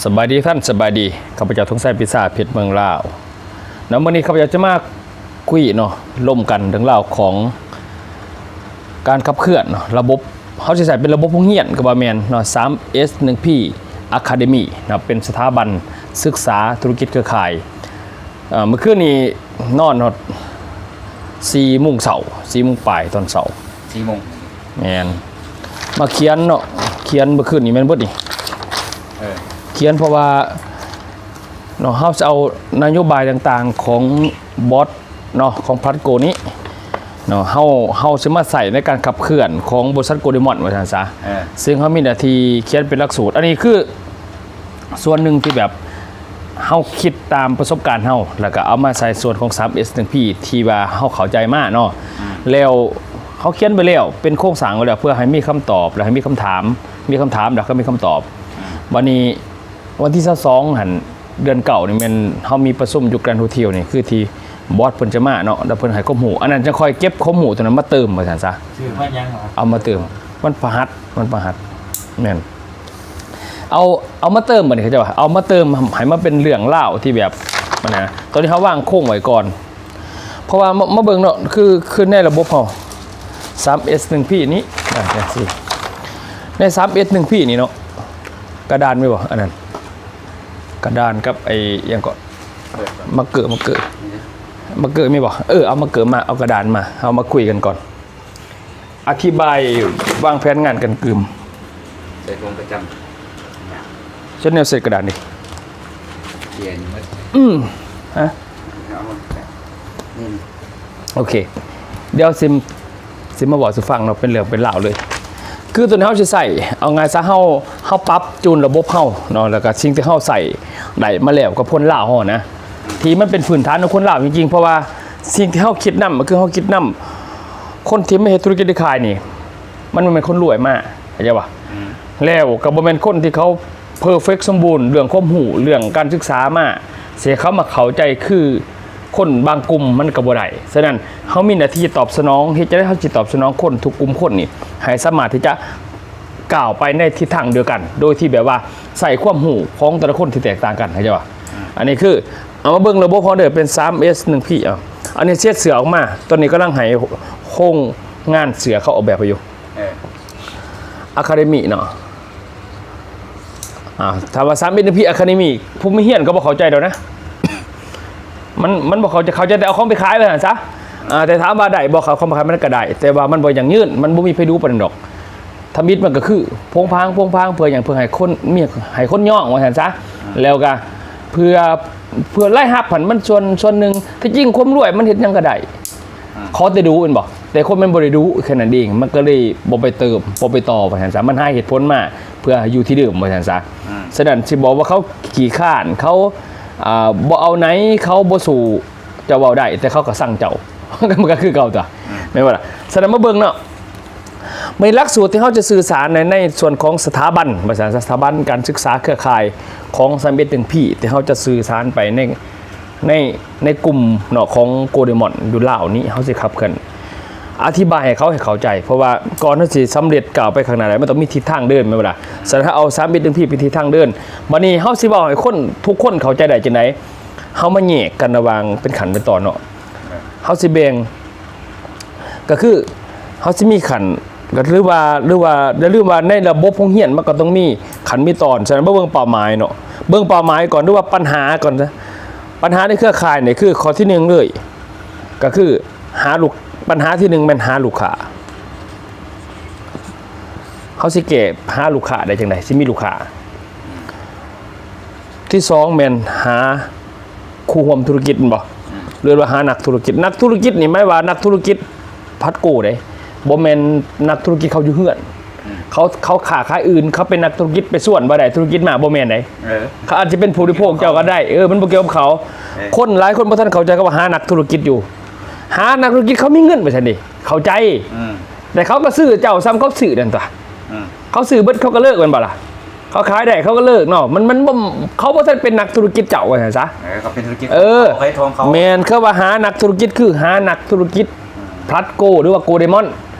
ສະບາຍດີທ່ານ ສະບາຍດີ ຂ້າພະເຈົ້າ ທອງໄຊ ປິດຊາ ເພັດເມືອງລາວເນາະ. ມື້ນີ້ຂ້າພະເຈົ້າຈະມາຄຸຍເນາະ ລົມກັນເລື່ອງລາວຂອງການຂັບເຄື່ອນເນາະ ລະບົບ ເຮົາຊິໃຊ້ເປັນລະບົບໂຮງຮຽນກໍວ່າແມ່ນເນາະ ສາມເອສ ໜຶ່ງພີ Academy ເນາະ ເປັນສະຖາບັນສຶກສາທຸລະກິດເຄືອຂ່າຍ. ເອີ ມື້ຄືນນີ້ນອນຮອດສີ່ໂມງເຊົ້າ ສີ່ໂມງປາຍຕອນເຊົ້າ ສີ່ໂມງ ແມ່ນ ມາຂຽນເນາະ ຂຽນມື້ຄືນນີ້ແມ່ນເບິດນີ້ ເອີ ຂຽນເພາະວ່າເນາະ ເຮົາຈະເອົານະໂຍບາຍຕ່າງໆຂອງບອດເນາະ ຂອງພລັດໂກນີ້ເນາະ ເຮົາ ເຮົາຊິມາໃຊ້ໃນການຂັບເຄື່ອນຂອງບໍລິສັດໂກເດມອນ ວ່າຊັ້ນຊະ ເອີ ຊຶ່ງເຮົາມີໜ້າທີ່ຂຽນເປັນຫຼັກສູດ. ອັນນີ້ຄື ສ່ວນໜຶ່ງທີ່ແບບເຮົາຄິດຕາມປະສົບການເຮົາ ແລ້ວກໍເອົາມາໃສ່ສ່ວນຂອງ ສາມເອສ ໜຶ່ງພີ ທີ່ວ່າເຮົາເຂົ້າໃຈມາເນາະ ອືມ ແລ້ວເຮົາຂຽນໄປແລ້ວ ເປັນໂຄງສ້າງໄວ້ແລ້ວ ເພື່ອໃຫ້ມີຄຳຕອບ ແລ້ວໃຫ້ມີຄຳຖາມ ມີຄຳຖາມ ແລ້ວກໍມີຄຳຕອບ ອືມ ບັດນີ້ວັນທີຊາວສອງຫັ້ນ ເດືອນເກົ້ານີ້ແມ່ນເຮົາມີປະຊຸມຢູ່ Grand Hotel ນີ້ ຄືທີ່ບອດເພິ່ນຈະມາເນາະ ແລ້ວເພິ່ນໃຫ້ຄວາມຮູ້ ອັນນັ້ນຈັ່ງຄ່ອຍເກັບຄວາມຮູ້ຕົວນັ້ນມາເຕີມ ວ່າຊັ້ນຊະ ຊື່ມາຫຍັງຫວະ? ເອົາມາເຕີມ ວັນພະຫັດ ວັນພະຫັດ ແມ່ນ ເອົາ ເອົາມາເຕີມ ບັດນີ້ເຂົາເຈົ້າວ່າ ເອົາມາເຕີມໃຫ້ມັນເປັນເລື່ອງລາວທີ່ແບບ ອັນນະ ຕອນນີ້ເຮົາວາງໂຄງໄວ້ກ່ອນ ເພາະວ່າມາ ມາເບິ່ງເນາະ ຄື ຄືໃນລະບົບເຮົາ ສາມເອສ ໜຶ່ງພີ ນີ້ ອ່າ ຈັ່ງຊີ້ ໃນ ສາມເອສ ໜຶ່ງພີ ນີ້ເນາະ ກະດານມີບໍ່ ອັນນັ້ນ ກະດານກັບໄອ້ຫຍັງເກາະ ມາເກີ ມາເກີ ມາເກີມີບໍ່? ເອີ ເອົາມາເກີມາ ເອົາກະດານມາ ເຮົາມາຄຸຍກັນກ່ອນ. ອະທິບາຍວາງແຜນງານກັນກຶມ ໃສ່ຂອງປະຈຳ ເຮັດແນວເຊັດກະດານນີ້ ຂຽນໝົດ ອືມ ຮະ ເອົາ ນີ້ ໂອເຄ ດຽວຊິ ຊິມາເວົ້າສູ່ຟັງເນາະ ເປັນເລື່ອງເປັນລາວເລີຍ ຄືຕົວນີ້ເຮົາຊິໃຊ້ ເອົາງ່າຍຊະ ເຮົາ ເຮົາປັບຈູນລະບົບເຮົາເນາະ ແລ້ວກໍສິ່ງທີ່ເຮົາໃຊ້ໄດ້ມາແລ້ວກັບຄົນລາວເຮົານະ ທີ່ມັນເປັນພື້ນຖານຂອງຄົນລາວຈິງໆ ເພາະວ່າສິ່ງທີ່ເຮົາຄິດນຳ ກໍຄືເຮົາຄິດນຳ ຄົນທີ່ມາເຮັດທຸລະກິດເຄືອຂ່າຍນີ້ ມັນບໍ່ແມ່ນຄົນລວຍມາ ເຂົ້າໃຈບໍ່? ອືມ ແລ້ວກໍບໍ່ແມ່ນຄົນທີ່ເຂົາເພີເຟັກສົມບູນເລື່ອງຄວາມຮູ້ ເລື່ອງການສຶກສາມາ ຊິໃຫ້ເຂົາມາເຂົ້າໃຈຄືຄົນບາງກຸ່ມ ມັນກໍບໍ່ໄດ້. ສະນັ້ນ ເຮົາມີໜ້າທີ່ຕອບສະໜອງ ເຮັດຈັ່ງໃດເຮົາຊິຕອບສະໜອງຄົນທຸກກຸ່ມຄົນນີ້ ໃຫ້ສາມາດທີ່ຈະກ້າວໄປໃນທິດທາງດຽວກັນ ໂດຍທີ່ແບບວ່າໃຊ້ຄວາມຮູ້ຂອງແຕ່ລະຄົນທີ່ແຕກຕ່າງກັນ ເຂົ້າໃຈບໍ່? ອືມ ອັນນີ້ຄື ເອົາມາເບິ່ງລະບົບເຮົາເດີ ເປັນ ສາມເອສ ໜຶ່ງພີ ເອົາ ອັນນີ້ເຊັດເສື້ອອອກມາ ຕອນນີ້ກຳລັງໃຫ້ໂຮງງານເສື້ອເຂົາອອກແບບໃຫ້ຢູ່ ເອີ Academy ເນາະ ອ່າ ຖ້າວ່າ ສາມເອສ ໜຶ່ງພີ Academy ຜູ້ມາຮຽນກໍບໍ່ເຂົ້າໃຈດອກນະ ມັນ ມັນບໍ່ເຂົ້າໃຈ ເຂົ້າໃຈແຕ່ເອົາຂອງໄປຂາຍວ່າຊັ້ນຊະ ອ່າ ແຕ່ຖາມວ່າໄດ້ບໍ່ ເອົາຂອງໄປຂາຍ ມັນກໍໄດ້ ແຕ່ວ່າມັນບໍ່ຢັ້ງຢືນ ມັນບໍ່ມີໃຜດູປານນັ້ນດອກ. ທຳອິດມັນກໍຄືໂພງພາງ ໂພງພາງ ເພື່ອຫຍັງ? ເພື່ອໃຫ້ຄົນມີ ໃຫ້ຄົນຍ້ອງວ່າຊັ້ນຊະ ອືມ ແລ້ວກໍເພື່ອ ເພື່ອລາຍຮັບຫັ້ນມັນສ່ວນ ສ່ວນໜຶ່ງ ທີ່ຈິງຄວາມລວຍມັນເຮັດຫຍັງກໍໄດ້ ອືມ ຂໍແຕ່ດຸແມ່ນບໍ່? ແຕ່ຄົນມັນບໍ່ໄດ້ດຸແຄ່ນັ້ນເອງ ມັນກໍເລີຍບໍ່ໄປເຕີມ ບໍ່ໄປຕໍ່ວ່າຊັ້ນຊະ ມັນຫາເຫດຜົນມາເພື່ອຢູ່ທີ່ເດີມວ່າຊັ້ນຊະ ອືມ ສະນັ້ນຊິບອກວ່າເຂົາຂີ້ຄ້ານ ເຂົາ ອ່າ ບໍ່ເອົາໃນ ເຂົາບໍ່ສູ້ ເຈົ້າເວົ້າໄດ້ ແຕ່ເຂົາກໍຊັງເຈົ້າ ມັນກໍຄືເກົ່າຕົວະ ອືມ ແມ່ນບໍ່ລະ? ສະນັ້ນມາເບິ່ງເນາະ ໃນຫຼັກສູດທີ່ເຮົາຈະສື່ສານໃນ ໃນສ່ວນຂອງສະຖາບັນ ວ່າຊັ້ນ ສະຖາບັນການສຶກສາເຄືອຂ່າຍຂອງ ສາມເອັດໜຶ່ງພີ ທີ່ເຮົາຈະສື່ສານໄປໃນ ໃນ ໃນກຸ່ມເນາະ ຂອງໂກເດມອນຢູ່ລາວນີ້ ເຮົາຊິຂັບເຄື່ອນ ອະທິບາຍໃຫ້ເຂົາ ໃຫ້ເຂົ້າໃຈ ເພາະວ່າກ່ອນເຮົາຊິສຳເລັດກ້າວໄປຂ້າງໜ້າໄດ້ ມັນຕ້ອງມີທິດທາງເດີນ ແມ່ນບໍ່ລະ? ສະນັ້ນເຮົາເອົາ ສາມເອັດໜຶ່ງພີ ເປັນທິດທາງເດີນ ບັດນີ້ເຮົາຊິເວົ້າໃຫ້ຄົນ ທຸກຄົນເຂົ້າໃຈໄດ້ຈັ່ງໃດ? ເຮົາມາແຍກກັນລະຫວ່າງເປັນຂັ້ນເປັນຕອນເນາະ ເຮົາຊິແບ່ງ ກໍຄືເຮົາຊິມີຂັ້ນ ກໍ ຫຼືວ່າ ຫຼືວ່າ ຢ່າລືມວ່າໃນລະບົບໂຮງຮຽນມັນກໍຕ້ອງມີຂັ້ນມີຕອນ. ສະນັ້ນມາເບິ່ງເປົ້າໝາຍເນາະ ເບິ່ງເປົ້າໝາຍກ່ອນ ຫຼືວ່າປັນຫາກ່ອນຊະ. ປັນຫາໃນເຄືອຂ່າຍນີ້ຄືຂໍ້ທີໜຶ່ງເລີຍ ກໍຄືຫາລູກ ປັນຫາທີໜຶ່ງແມ່ນຫາລູກຄ້າ. ເຮົາຊິແກ້ຫາລູກຄ້າໄດ້ຈັ່ງໃດ? ຊິມີລູກຄ້າ. ທີສອງແມ່ນຫາຄູ່ຮ່ວມທຸລະກິດແມ່ນບໍ່? ອືມ ຫຼືວ່າຫານັກທຸລະກິດ. ນັກທຸລະກິດນີ້ໝາຍວ່ານັກທຸລະກິດພັດໂກເດ້ ບໍ່ແມ່ນນັກທຸລະກິດເຂົາຢູ່ເຮືອນ. ອືມ ເຂົາ ເຂົາຄ້າຂາຍອື່ນ ເຂົາເປັນນັກທຸລະກິດໄປຊວນບໍ່ໄດ້ທຸລະກິດມາ ບໍ່ແມ່ນເດ້. ເອີ ເຂົາອາດຈະເປັນຜູ້ບໍລິໂພກເຈົ້າກໍໄດ້. ເອີ ມັນບໍ່ກ່ຽວກັບເຂົາ. ເອີ ຄົນຫຼາຍຄົນບໍ່ທັນເຂົ້າໃຈຄຳວ່າຫານັກທຸລະກິດຢູ່. ຫານັກທຸລະກິດເຂົາມີເງິນວ່າຊັ້ນເດ ເຂົ້າໃຈ. ອືມ ແຕ່ເຂົາກໍຊື້ເຈົ້າສ່ຳເຂົາຊື້ນັ້ນຕົວະ. ອືມ ເຂົາຊື້ເບິດເຂົາກໍເລີກແມ່ນບໍ່ລະ? ເຂົາຂາຍໄດ້ເຂົາກໍເລີກເນາະ. ມັນ ມັນບໍ່ ເຂົາບໍ່ທັນເປັນນັກທຸລະກິດເຈົ້າວ່າຊັ້ນຊະ. ເອີ ເຂົາເປັນທຸລະກິດ ເອີ ເຂົາເຄີຍທວງເຂົາ. ແມ່ນ ຄືວ່າຫານັກທຸລະກິດຄືຫານັກທຸລະກິດ ອືມ ພລັດໂກ ຫຼືວ່າໂກເດມອນ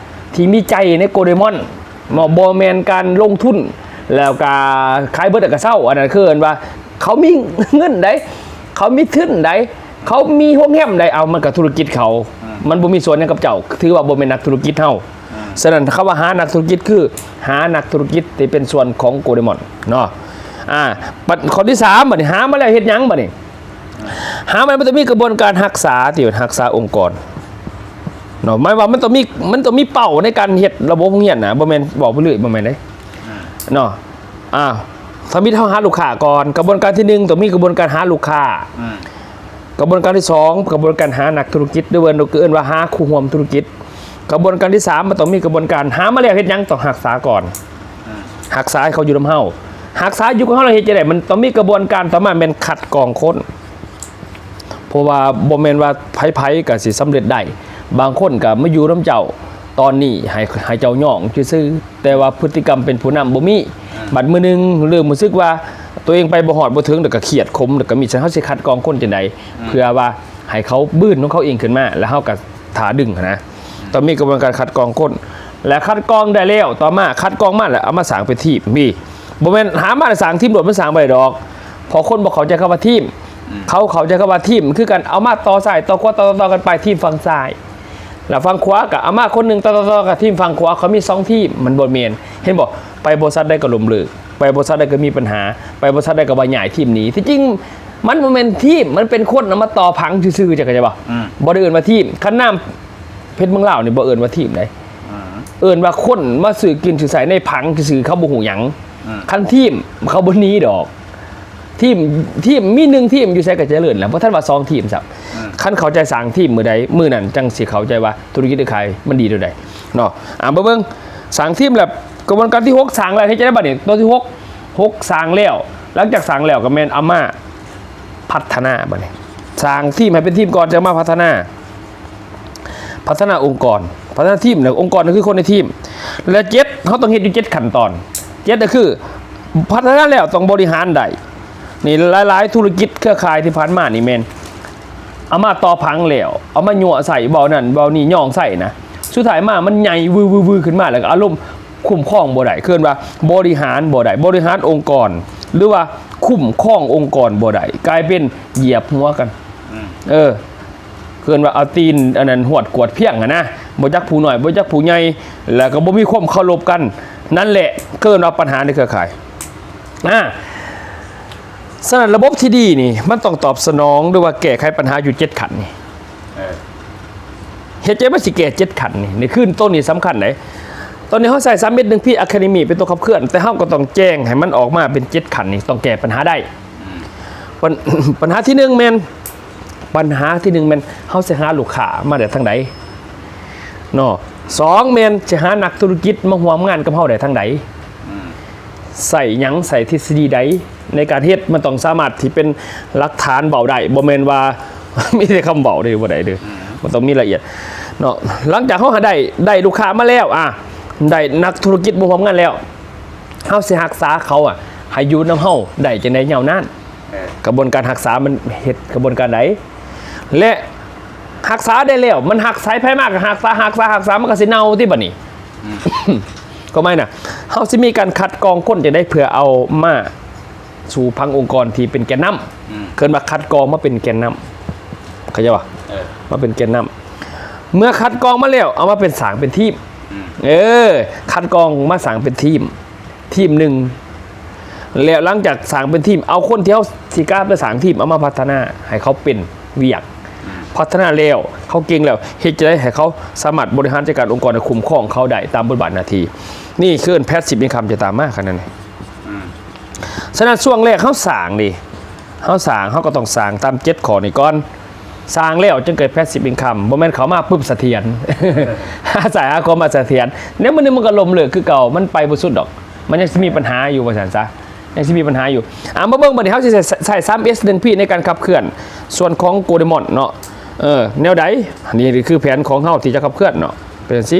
ທີ່ມີໃຈໃນໂກເດມອນເນາະ. ບໍ່ແມ່ນການລົງທຶນ ແລ້ວກະຂາຍເບິດແລ້ວກະເຊົາ. ອັນນັ້ນຄືເອີ້ນວ່າເຂົາມີເງິນໃດ໋ ເຂົາມີທຶນໃດ໋ ເຂົາມີໂຮງແຮມໃດ໋ ເອົາ ມັນກະທຸລະກິດເຂົາ ອືມ ມັນບໍ່ມີສ່ວນຫຍັງກັບເຈົ້າ ຖືວ່າບໍ່ແມ່ນນັກທຸລະກິດເຮົາ. ອືມ ສະນັ້ນ ຄຳວ່າຫານັກທຸລະກິດ ຄືຫານັກທຸລະກິດທີ່ເປັນສ່ວນຂອງໂກເດມອນເນາະ. ອາ ບັດ ຂໍ້ທີສາມ ບັດນີ້ ຫາມາແລ້ວເຮັດຫຍັງບັດນີ້? ຫາມາແລ້ວມັນຕ້ອງມີກະບວນການຮັກສາ ທີ່ເປັນຮັກສາອົງກອນເນາະ. ໝາຍວ່າມັນຕ້ອງມີ ມັນຕ້ອງມີເປົ້າໃນການເຮັດລະບົບໂຮງຮຽນນະ ບໍ່ແມ່ນເວົ້າໄປເລື້ອຍ ບໍ່ແມ່ນເດ້ ອືມ ເນາະ. ອາ ທຳອິດເຮົາຫາລູກຄ້າກ່ອນ. ກະບວນການທີໜຶ່ງ ຕ້ອງມີກະບວນການຫາລູກຄ້າ. ອືມ ກະບວນການທີສອງ ກະບວນການຫານັກທຸລະກິດ ຫຼືວ່າເອີ້ນວ່າຫາຄູ່ຮ່ວມທຸລະກິດ. ກະບວນການທີສາມ ມັນຕ້ອງມີກະບວນການຫາມາແລ້ວເຮັດຫຍັງ? ຕ້ອງຮັກສາກ່ອນ. ອືມ ຮັກສາໃຫ້ເຂົາຢູ່ນຳເຮົາ. ຮັກສາຢູ່ກັບເຮົາແລ້ວເຮັດຈັ່ງໃດ? ມັນຕ້ອງມີກະບວນການຕໍ່ມາແມ່ນຄັດກອງຄົນ. ເພາະວ່າບໍ່ແມ່ນວ່າໃຜໆກະຊິສຳເລັດໄດ້. ບາງຄົນກະມາຢູ່ນຳເຈົ້າຕອນນີ້ ໃຫ້ ໃຫ້ເຈົ້າຍ້ອງຊື່ໆ ແຕ່ວ່າພຶດຕິກຳເປັນຜູ້ນຳບໍ່ມີ. ອືມ ບັດມື້ໜຶ່ງເລີ່ມຮູ້ສຶກວ່າຕົວເອງໄປບໍ່ຮອດບໍ່ເຖິງ ແລ້ວກະຄຽດຂົມ ແລ້ວກະມີ ຊັ້ນເຮົາຊິຄັດກອງຄົນຈັ່ງໃດ? ອືມ ເພື່ອວ່າໃຫ້ເຂົາບືນຂອງເຂົາເອງຂຶ້ນມາ ແລ້ວເຮົາກະຖ້າດຶງຫັ້ນນະ. ອືມ ຕ້ອງມີກະບວນການຄັດກອງຄົນ ແລະ ຄັດກອງໄດ້ແລ້ວ ຕໍ່ມາຄັດກອງມາແລ້ວເອົາມາສ້າງເປັນທີມ. ມີ ບໍ່ແມ່ນຫາມາແລ້ວສ້າງທີມໂລດ ມັນສ້າງບໍ່ໄດ້ດອກ ເພາະຄົນບໍ່ເຂົ້າໃຈຄຳວ່າທີມ. ອືມ ເຂົາເຂົ້າໃຈຄຳວ່າທີມ ຄືການເອົາມາຕໍ່ຊ້າຍຕໍ່ຂວາ ຕໍ່ໆກັນໄປ ທີມຝັ່ງຊ້າຍ ແລ້ວຝັ່ງຂວາກະເອົາມາຄົນໜຶ່ງ ຕໍ່ໆກັບທີມຝັ່ງຂວາ ເຂົາມີສອງທີມ. ມັນບໍ່ແມ່ນ ເຫັນບໍ່? ໄປບໍລິສັດໃດກະລົ້ມເລີກ ໄປບໍລິສັດໃດກະມີບັນຫາ ໄປບໍລິສັດໃດກະວ່າຍ້າຍທີມໜີ. ທີ່ຈິງມັນບໍ່ແມ່ນທີມ ມັນເປັນຄົນເອົາມາຕໍ່ຜັງຊື່ໆ ເຈົ້າເຂົ້າໃຈບໍ່? ອືມ ບໍ່ໄດ້ເອີ້ນວ່າທີມ. ຄັນນາມ ເພັດເມືອງລາວນີ້ບໍ່ເອີ້ນວ່າທີມໃດ ອືມ ເອີ້ນວ່າຄົນມາຊື້ກິນຊື້ໃຊ້ໃນຜັງຊື່ໆ ເຂົາບໍ່ຮູ້ຫຍັງ. ອືມ ຄັນທີມເຂົາບໍ່ໜີດອກ. ທີມ ທີມມີໜຶ່ງທີມຢູ່ໃສກະຈະເລີນແລ້ວ ບໍ່ທັນວ່າສອງທີມຊ້ຳ. ອືມ ຄັນເຂົ້າໃຈສ້າງທີມມື້ໃດ ມື້ນັ້ນຈັ່ງຊິເຂົ້າໃຈວ່າທຸລະກິດເອື້ອຍຂ່າຍມັນດີແນວໃດເນາະ. ອາ ມາເບິ່ງ ສ້າງທີມແລ້ວ ກະບວນການທີຫົກ ສ້າງແລ້ວເຮັດຈັ່ງໃດບັດນີ້? ຕົວທີຫົກ ຫົກ ສ້າງແລ້ວ ຫຼັງຈາກສ້າງແລ້ວກະແມ່ນເອົາມາພັດທະນາບັດນີ້. ສ້າງທີມໃຫ້ເປັນທີມກ່ອນ ຈັ່ງມາພັດທະນາ ພັດທະນາອົງກອນ ພັດທະນາທີມ ແລະ ອົງກອນກະຄືຄົນໃນທີມ. ແລະ ເຈັດ ເຮົາຕ້ອງເຮັດຢູ່ເຈັດຂັ້ນຕອນ. ເຈັດ ກະຄືພັດທະນາແລ້ວຕ້ອງບໍລິຫານໄດ້. ນີ້ຫຼາຍໆທຸລະກິດເຄືອຂ່າຍທີ່ຜ່ານມານີ້ແມ່ນເອົາມາຕໍ່ຜັງແລ້ວ ເອົາມາຍົວະໃຊ້ ເວົ້ານັ້ນເວົ້ານີ້ ຍ້ອງໃຊ້ນະ ສຸດທ້າຍມາມັນໃຫຍ່ວືໆຂຶ້ນມາ ແລ້ວກະອາລົມຄຸ້ມຄອງບໍ່ໄດ້ ເອີ້ນວ່າບໍລິຫານບໍ່ໄດ້ ບໍລິຫານອົງກອນ ຫຼືວ່າຄຸ້ມຄອງອົງກອນບໍ່ໄດ້ ກາຍເປັນຢຽບຫົວກັນ. ອືມ ເອີ ເອີ້ນວ່າເອົາຕີນອັນນັ້ນຫວດກວດພຽງຫັ້ນນະ ບໍ່ຈັກຜູ້ນ້ອຍບໍ່ຈັກຜູ້ໃຫຍ່ ແລ້ວກະບໍ່ມີຄວາມເຄົາລົບກັນ. ນັ້ນແຫຼະ ເອີ້ນວ່າບັນຫາໃນເຄືອຂ່າຍ. ອາ ສະນັ້ນລະບົບທີ່ດີນີ້ ມັນຕ້ອງຕອບສະໜອງ ຫຼືວ່າແກ້ໄຂບັນຫາຢູ່ເຈັດຂັ້ນນີ້. ເອີ ເຮັດຈັ່ງໃດມັນຊິແກ້ເຈັດຂັ້ນນີ້? ນີ້ຄືໂຕນີ້ສຳຄັນໃດ໋. ຕອນນີ້ເຮົາໃຊ້ສາມເອັສໜຶ່ງພີ Academy ເປັນຕົວຂັບເຄື່ອນ ແຕ່ເຮົາກະຕ້ອງແຈ້ງໃຫ້ມັນອອກມາເປັນເຈັດຂັ້ນນີ້ ຕ້ອງແກ້ບັນຫາໄດ້. ອືມ ບັນ ບັນຫາທີໜຶ່ງແມ່ນ ບັນຫາທີໜຶ່ງແມ່ນເຮົາຊິຫາລູກຄ້າມາໄດ້ທາງໃດເນາະ? ສອງ ແມ່ນຊິຫານັກທຸລະກິດມາຮ່ວມງານກັບເຮົາໄດ້ທາງໃດ? ອືມ ໃຊ້ຫຍັງ ໃຊ້ທິດສະດີໃດໃນການເຮັດ? ມັນຕ້ອງສາມາດທີ່ເປັນຫຼັກຖານເວົ້າໄດ້ ບໍ່ແມ່ນວ່າມີແຕ່ຄຳເວົ້າເດ້ ບໍ່ໄດ້ເດີ. ອືມ ມັນຕ້ອງມີລະອຽດເນາະ. ຫຼັງຈາກເຮົາຫາໄດ້ ໄດ້ລູກຄ້າມາແລ້ວ ອາ ໄດ້ນັກທຸລະກິດມາຮ່ວມງານແລ້ວ ເຮົາຊິຮັກສາເຂົາອະ ໃຫ້ຢູ່ນຳເຮົາໄດ້ຈັ່ງໃດຍາວນານ? ເອີ ກະບວນການຮັກສາມັນເຮັດກະບວນການໃດ? ແລະ ຮັກສາໄດ້ແລ້ວ ມັນຮັກສາໃຜມາກະຮັກສາ ຮັກສາ ຮັກສາ ມັນກະຊິເນົ່າຕິບັດນີ້. ອືມ ກໍໝາຍນະ ເຮົາຊິມີການຄັດກອງຄົນຈັ່ງໃດເພື່ອເອົາມາສູ່ຜັງອົງກອນທີ່ເປັນແກນນຳ. ອືມ ເອີ້ນວ່າຄັດກອງມາເປັນແກນນຳ ເຂົ້າໃຈບໍ່? ເອີ ມາເປັນແກນນຳ ເມື່ອຄັດກອງມາແລ້ວ ເອົາມາເປັນ ສ້າງເປັນທີມ. ອືມ ເອີ ຄັດກອງມາສ້າງເປັນທີມ ທີມໜຶ່ງ ແລ້ວຫຼັງຈາກສ້າງເປັນທີມ ເອົາຄົນທີ່ເຮົາຊິກາໄປສ້າງທີມ ເອົາມາພັດທະນາໃຫ້ເຂົາເປັນວຽກ. ອືມ ພັດທະນາແລ້ວ ເຂົາເກັ່ງແລ້ວ ເຮັດຈັ່ງໃດໃຫ້ເຂົາສາມາດບໍລິຫານຈັດການອົງກອນ ແລະ ຄຸ້ມຄອງເຂົາໄດ້ຕາມບົດບາດໜ້າທີ່. ນີ້ຄືເອີ້ນ passive income ຈະຕາມມາຂະໜາດນີ້. ອືມ ສະນັ້ນຊ່ວງແລກເຮົາສ້າງນີ້ ເຮົາສ້າງ ເຮົາກະຕ້ອງສ້າງຕາມເຈັດຂໍ້ນີ້ກ່ອນ. ສ້າງແລ້ວຈຶ່ງເກີດ passive income ບໍ່ແມ່ນເຂົ້າມາປຶບສະຖຽນ ອາໄສຫາຄວາມມາສະຖຽນ ແນວມື້ໜຶ່ງມັນກະລົ້ມເລີກຄືເກົ່າ ມັນໄປບໍ່ສຸດດອກ ມັນຍັງຊິມີບັນຫາຢູ່ ວ່າຊັ້ນຊະ ຍັງຊິມີບັນຫາຢູ່. ອາ ມາເບິ່ງບັດນີ້ ເຮົາຊິໃຊ້ ໃຊ້ສາມເອັສໜຶ່ງພີ ໃນການຂັບເຄື່ອນສ່ວນຂອງໂກເດມອນເນາະ. ເອີ ແນວໃດ? ອັນນີ້ຄືແຜນຂອງເຮົາທີ່ຈະຂັບເຄື່ອນເນາະ ເປັນຈັ່ງຊີ້.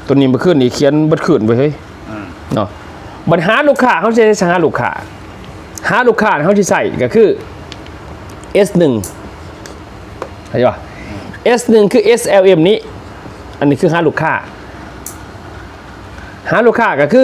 ໂຕນີ້ເມື່ອຄືນນີ້ຂຽນເບິດຄືນເວີຍເຮີຍ. ອືມ ເນາະ ບັນຫາລູກຄ້າ ເຮົາຊິໄດ້ຫາລູກຄ້າ ຫາລູກຄ້າເຮົາຊິໃຊ້ກະຄື ເອັສໜຶ່ງ ເຫັນບໍ່? ເອັສໜຶ່ງຄື ເອັສແອລເອັມ ນີ້ ອັນນີ້ຄືຫາລູກຄ້າ ຫາລູກຄ້າກະຄື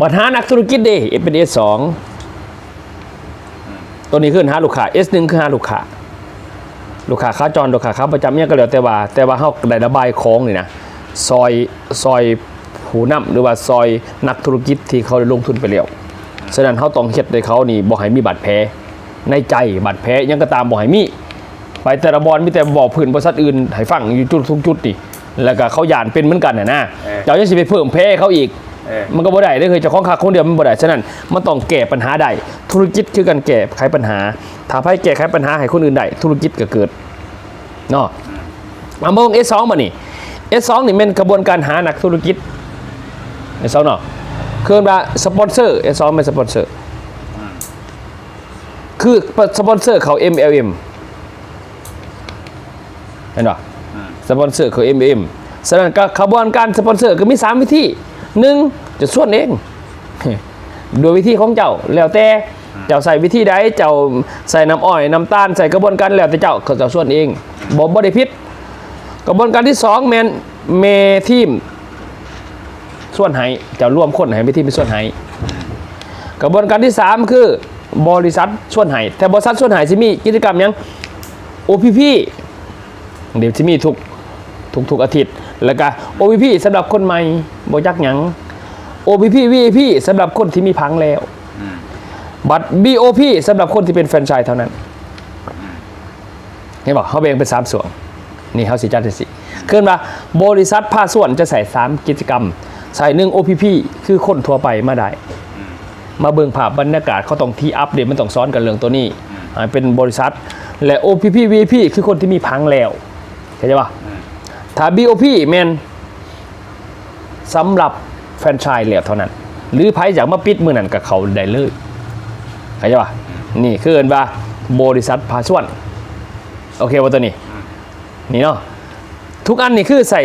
ບັດຫານັກທຸລະກິດເດ້ ເປັນເອສສອງ ຕົວນີ້ຄືຫາລູກຄ້າ ເອສໜຶ່ງ ຄືຫາລູກຄ້າ ລູກຄ້າຂາຈອນ ລູກຄ້າຂາປະຈຳ ຫຍັງກໍແລ້ວແຕ່ວ່າ ແຕ່ວ່າເຮົາໄດ້ລະບາຍຂອງນີ້ນະ ຊ່ອຍ ຊ່ອຍຜູ້ນຳ ຫຼືວ່າຊ່ອຍນັກທຸລະກິດທີ່ເຂົາໄດ້ລົງທຶນໄປແລ້ວ. ສະນັ້ນເຮົາຕ້ອງເຮັດໃຫ້ເຂົານີ້ບໍ່ໃຫ້ມີບາດແຜໃນໃຈ ບາດແຜຫຍັງກໍຕາມບໍ່ໃຫ້ມີ. ໄປແຕ່ລະບ່ອນມີແຕ່ເວົ້າພື້ນບໍລິສັດອື່ນໃຫ້ຟັງຢູ່ຈຸດທຸກຈຸດນີ້ ແລ້ວກໍເຂົາຢ້ານເປັນເໝືອນກັນຫັ້ນນະ ເອີ ເຈົ້າຍັງຊິໄປເພີ່ມແຜເຂົາອີກ ເອີ ມັນກໍບໍ່ໄດ້ເດ້ເຮີ້ຍ ເຈົ້າຂອງຄັກຄົນດຽວມັນບໍ່ໄດ້. ສະນັ້ນມັນຕ້ອງແກ້ບັນຫາໄດ້ ທຸລະກິດຄືການແກ້ໄຂບັນຫາ ຖ້າໃຜແກ້ໄຂບັນຫາໃຫ້ຄົນອື່ນໄດ້ ທຸລະກິດກໍເກີດເນາະ. ອືມ ມາເບິ່ງເອສສອງ ບາດນີ້ ເອສສອງ ນີ້ແມ່ນຂະບວນການຫານັກທຸລະກິດ ເອສສອງ ເນາະ ເອີ້ນວ່າສະປອນເຊີ ເອສສອງ ແມ່ນສະປອນເຊີ ອືມ ຄືສະປອນເຊີເຂົ້າເອັມແອລເອັມ ເຫັນບໍ່? ອືມ ສະປອນເຊີເຂົ້າເອັມແອລເອັມ ສະນັ້ນກໍຂະບວນການສະປອນເຊີກໍມີສາມວິທີ ໜຶ່ງ ຈະຊວນເອງ ດ້ວຍວິທີຂອງເຈົ້າ ແລ້ວແຕ່ ອືມ ເຈົ້າໃຊ້ວິທີໃດ ເຈົ້າໃສ່ນ້ຳອ້ອຍ ນ້ຳຕານ ໃສ່ກະບວນການ ແລ້ວແຕ່ເຈົ້າ ເຂົາເຈົ້າຊວນເອງ ອືມ ບໍ່ ບໍ່ໄດ້ຜິດ. ກະບວນການທີສອງ ແມ່ນແມ່ທີມຊວນໃຫ້ ເຈົ້າລວມຄົນໃຫ້ແມ່ທີມໄປຊວນໃຫ້. ກະບວນການທີສາມ ຄື ບໍລິສັດຊວນໃຫ້ ແຕ່ບໍລິສັດຊວນໃຫ້ຊິມີກິດຈະກຳຫຍັງ? ໂອພີພີ ເດ ຊິມີທຸກ ທຸກໆອາທິດ ແລ້ວກະໂອພີພີສຳລັບຄົນໃໝ່ບໍ່ຈັກຫຍັງ ໂອພີພີ ວີໄອພີ ສຳລັບຄົນທີ່ມີຜັງແລ້ວ ອືມ ບັດບີໂອພີ ສຳລັບຄົນທີ່ເປັນແຟຣນໄຊເທົ່ານັ້ນ ອືມ ເຫັນບໍ່? ເຮົາແບ່ງເປັນສາມຊ່ວງ ນີ້ເຮົາຊິຈັດຈັ່ງຊີ້ ເອີ້ນວ່າບໍລິສັດພາຊວນຈະໃຊ້ສາມກິດຈະກຳ ໃຊ້ໜຶ່ງ ໂອພີພີ ຄືຄົນທົ່ວໄປມາໄດ້ ອືມ ມາເບິ່ງພາບບັນຍາກາດ ເຂົາຕ້ອງທີອັບເດ ມັນຕ້ອງສອນກັນເລື່ອງໂຕນີ້ ອືມ ໃຫ້ເປັນບໍລິສັດ ແລະ ໂອພີພີ ວີໄອພີ ຄືຄົນທີ່ມີຜັງແລ້ວ ເຂົ້າໃຈບໍ່? ອືມ ຖ້າບີໂອພີ ແມ່ນ ສຳລັບແຟຣນໄຊແລ້ວເທົ່ານັ້ນ ຫຼືໃຜຢາກມາປິດມື້ນັ້ນກໍເຂົ້າໄດ້ເລີຍ ເຂົ້າໃຈບໍ່? ນີ້ຄືເອີ້ນວ່າບໍລິສັດພາຊວນ ໂອເຄບໍ່ຕົວນີ້? ອືມ ນີ້ເນາະ ທຸກອັນນີ້ຄືໃຊ້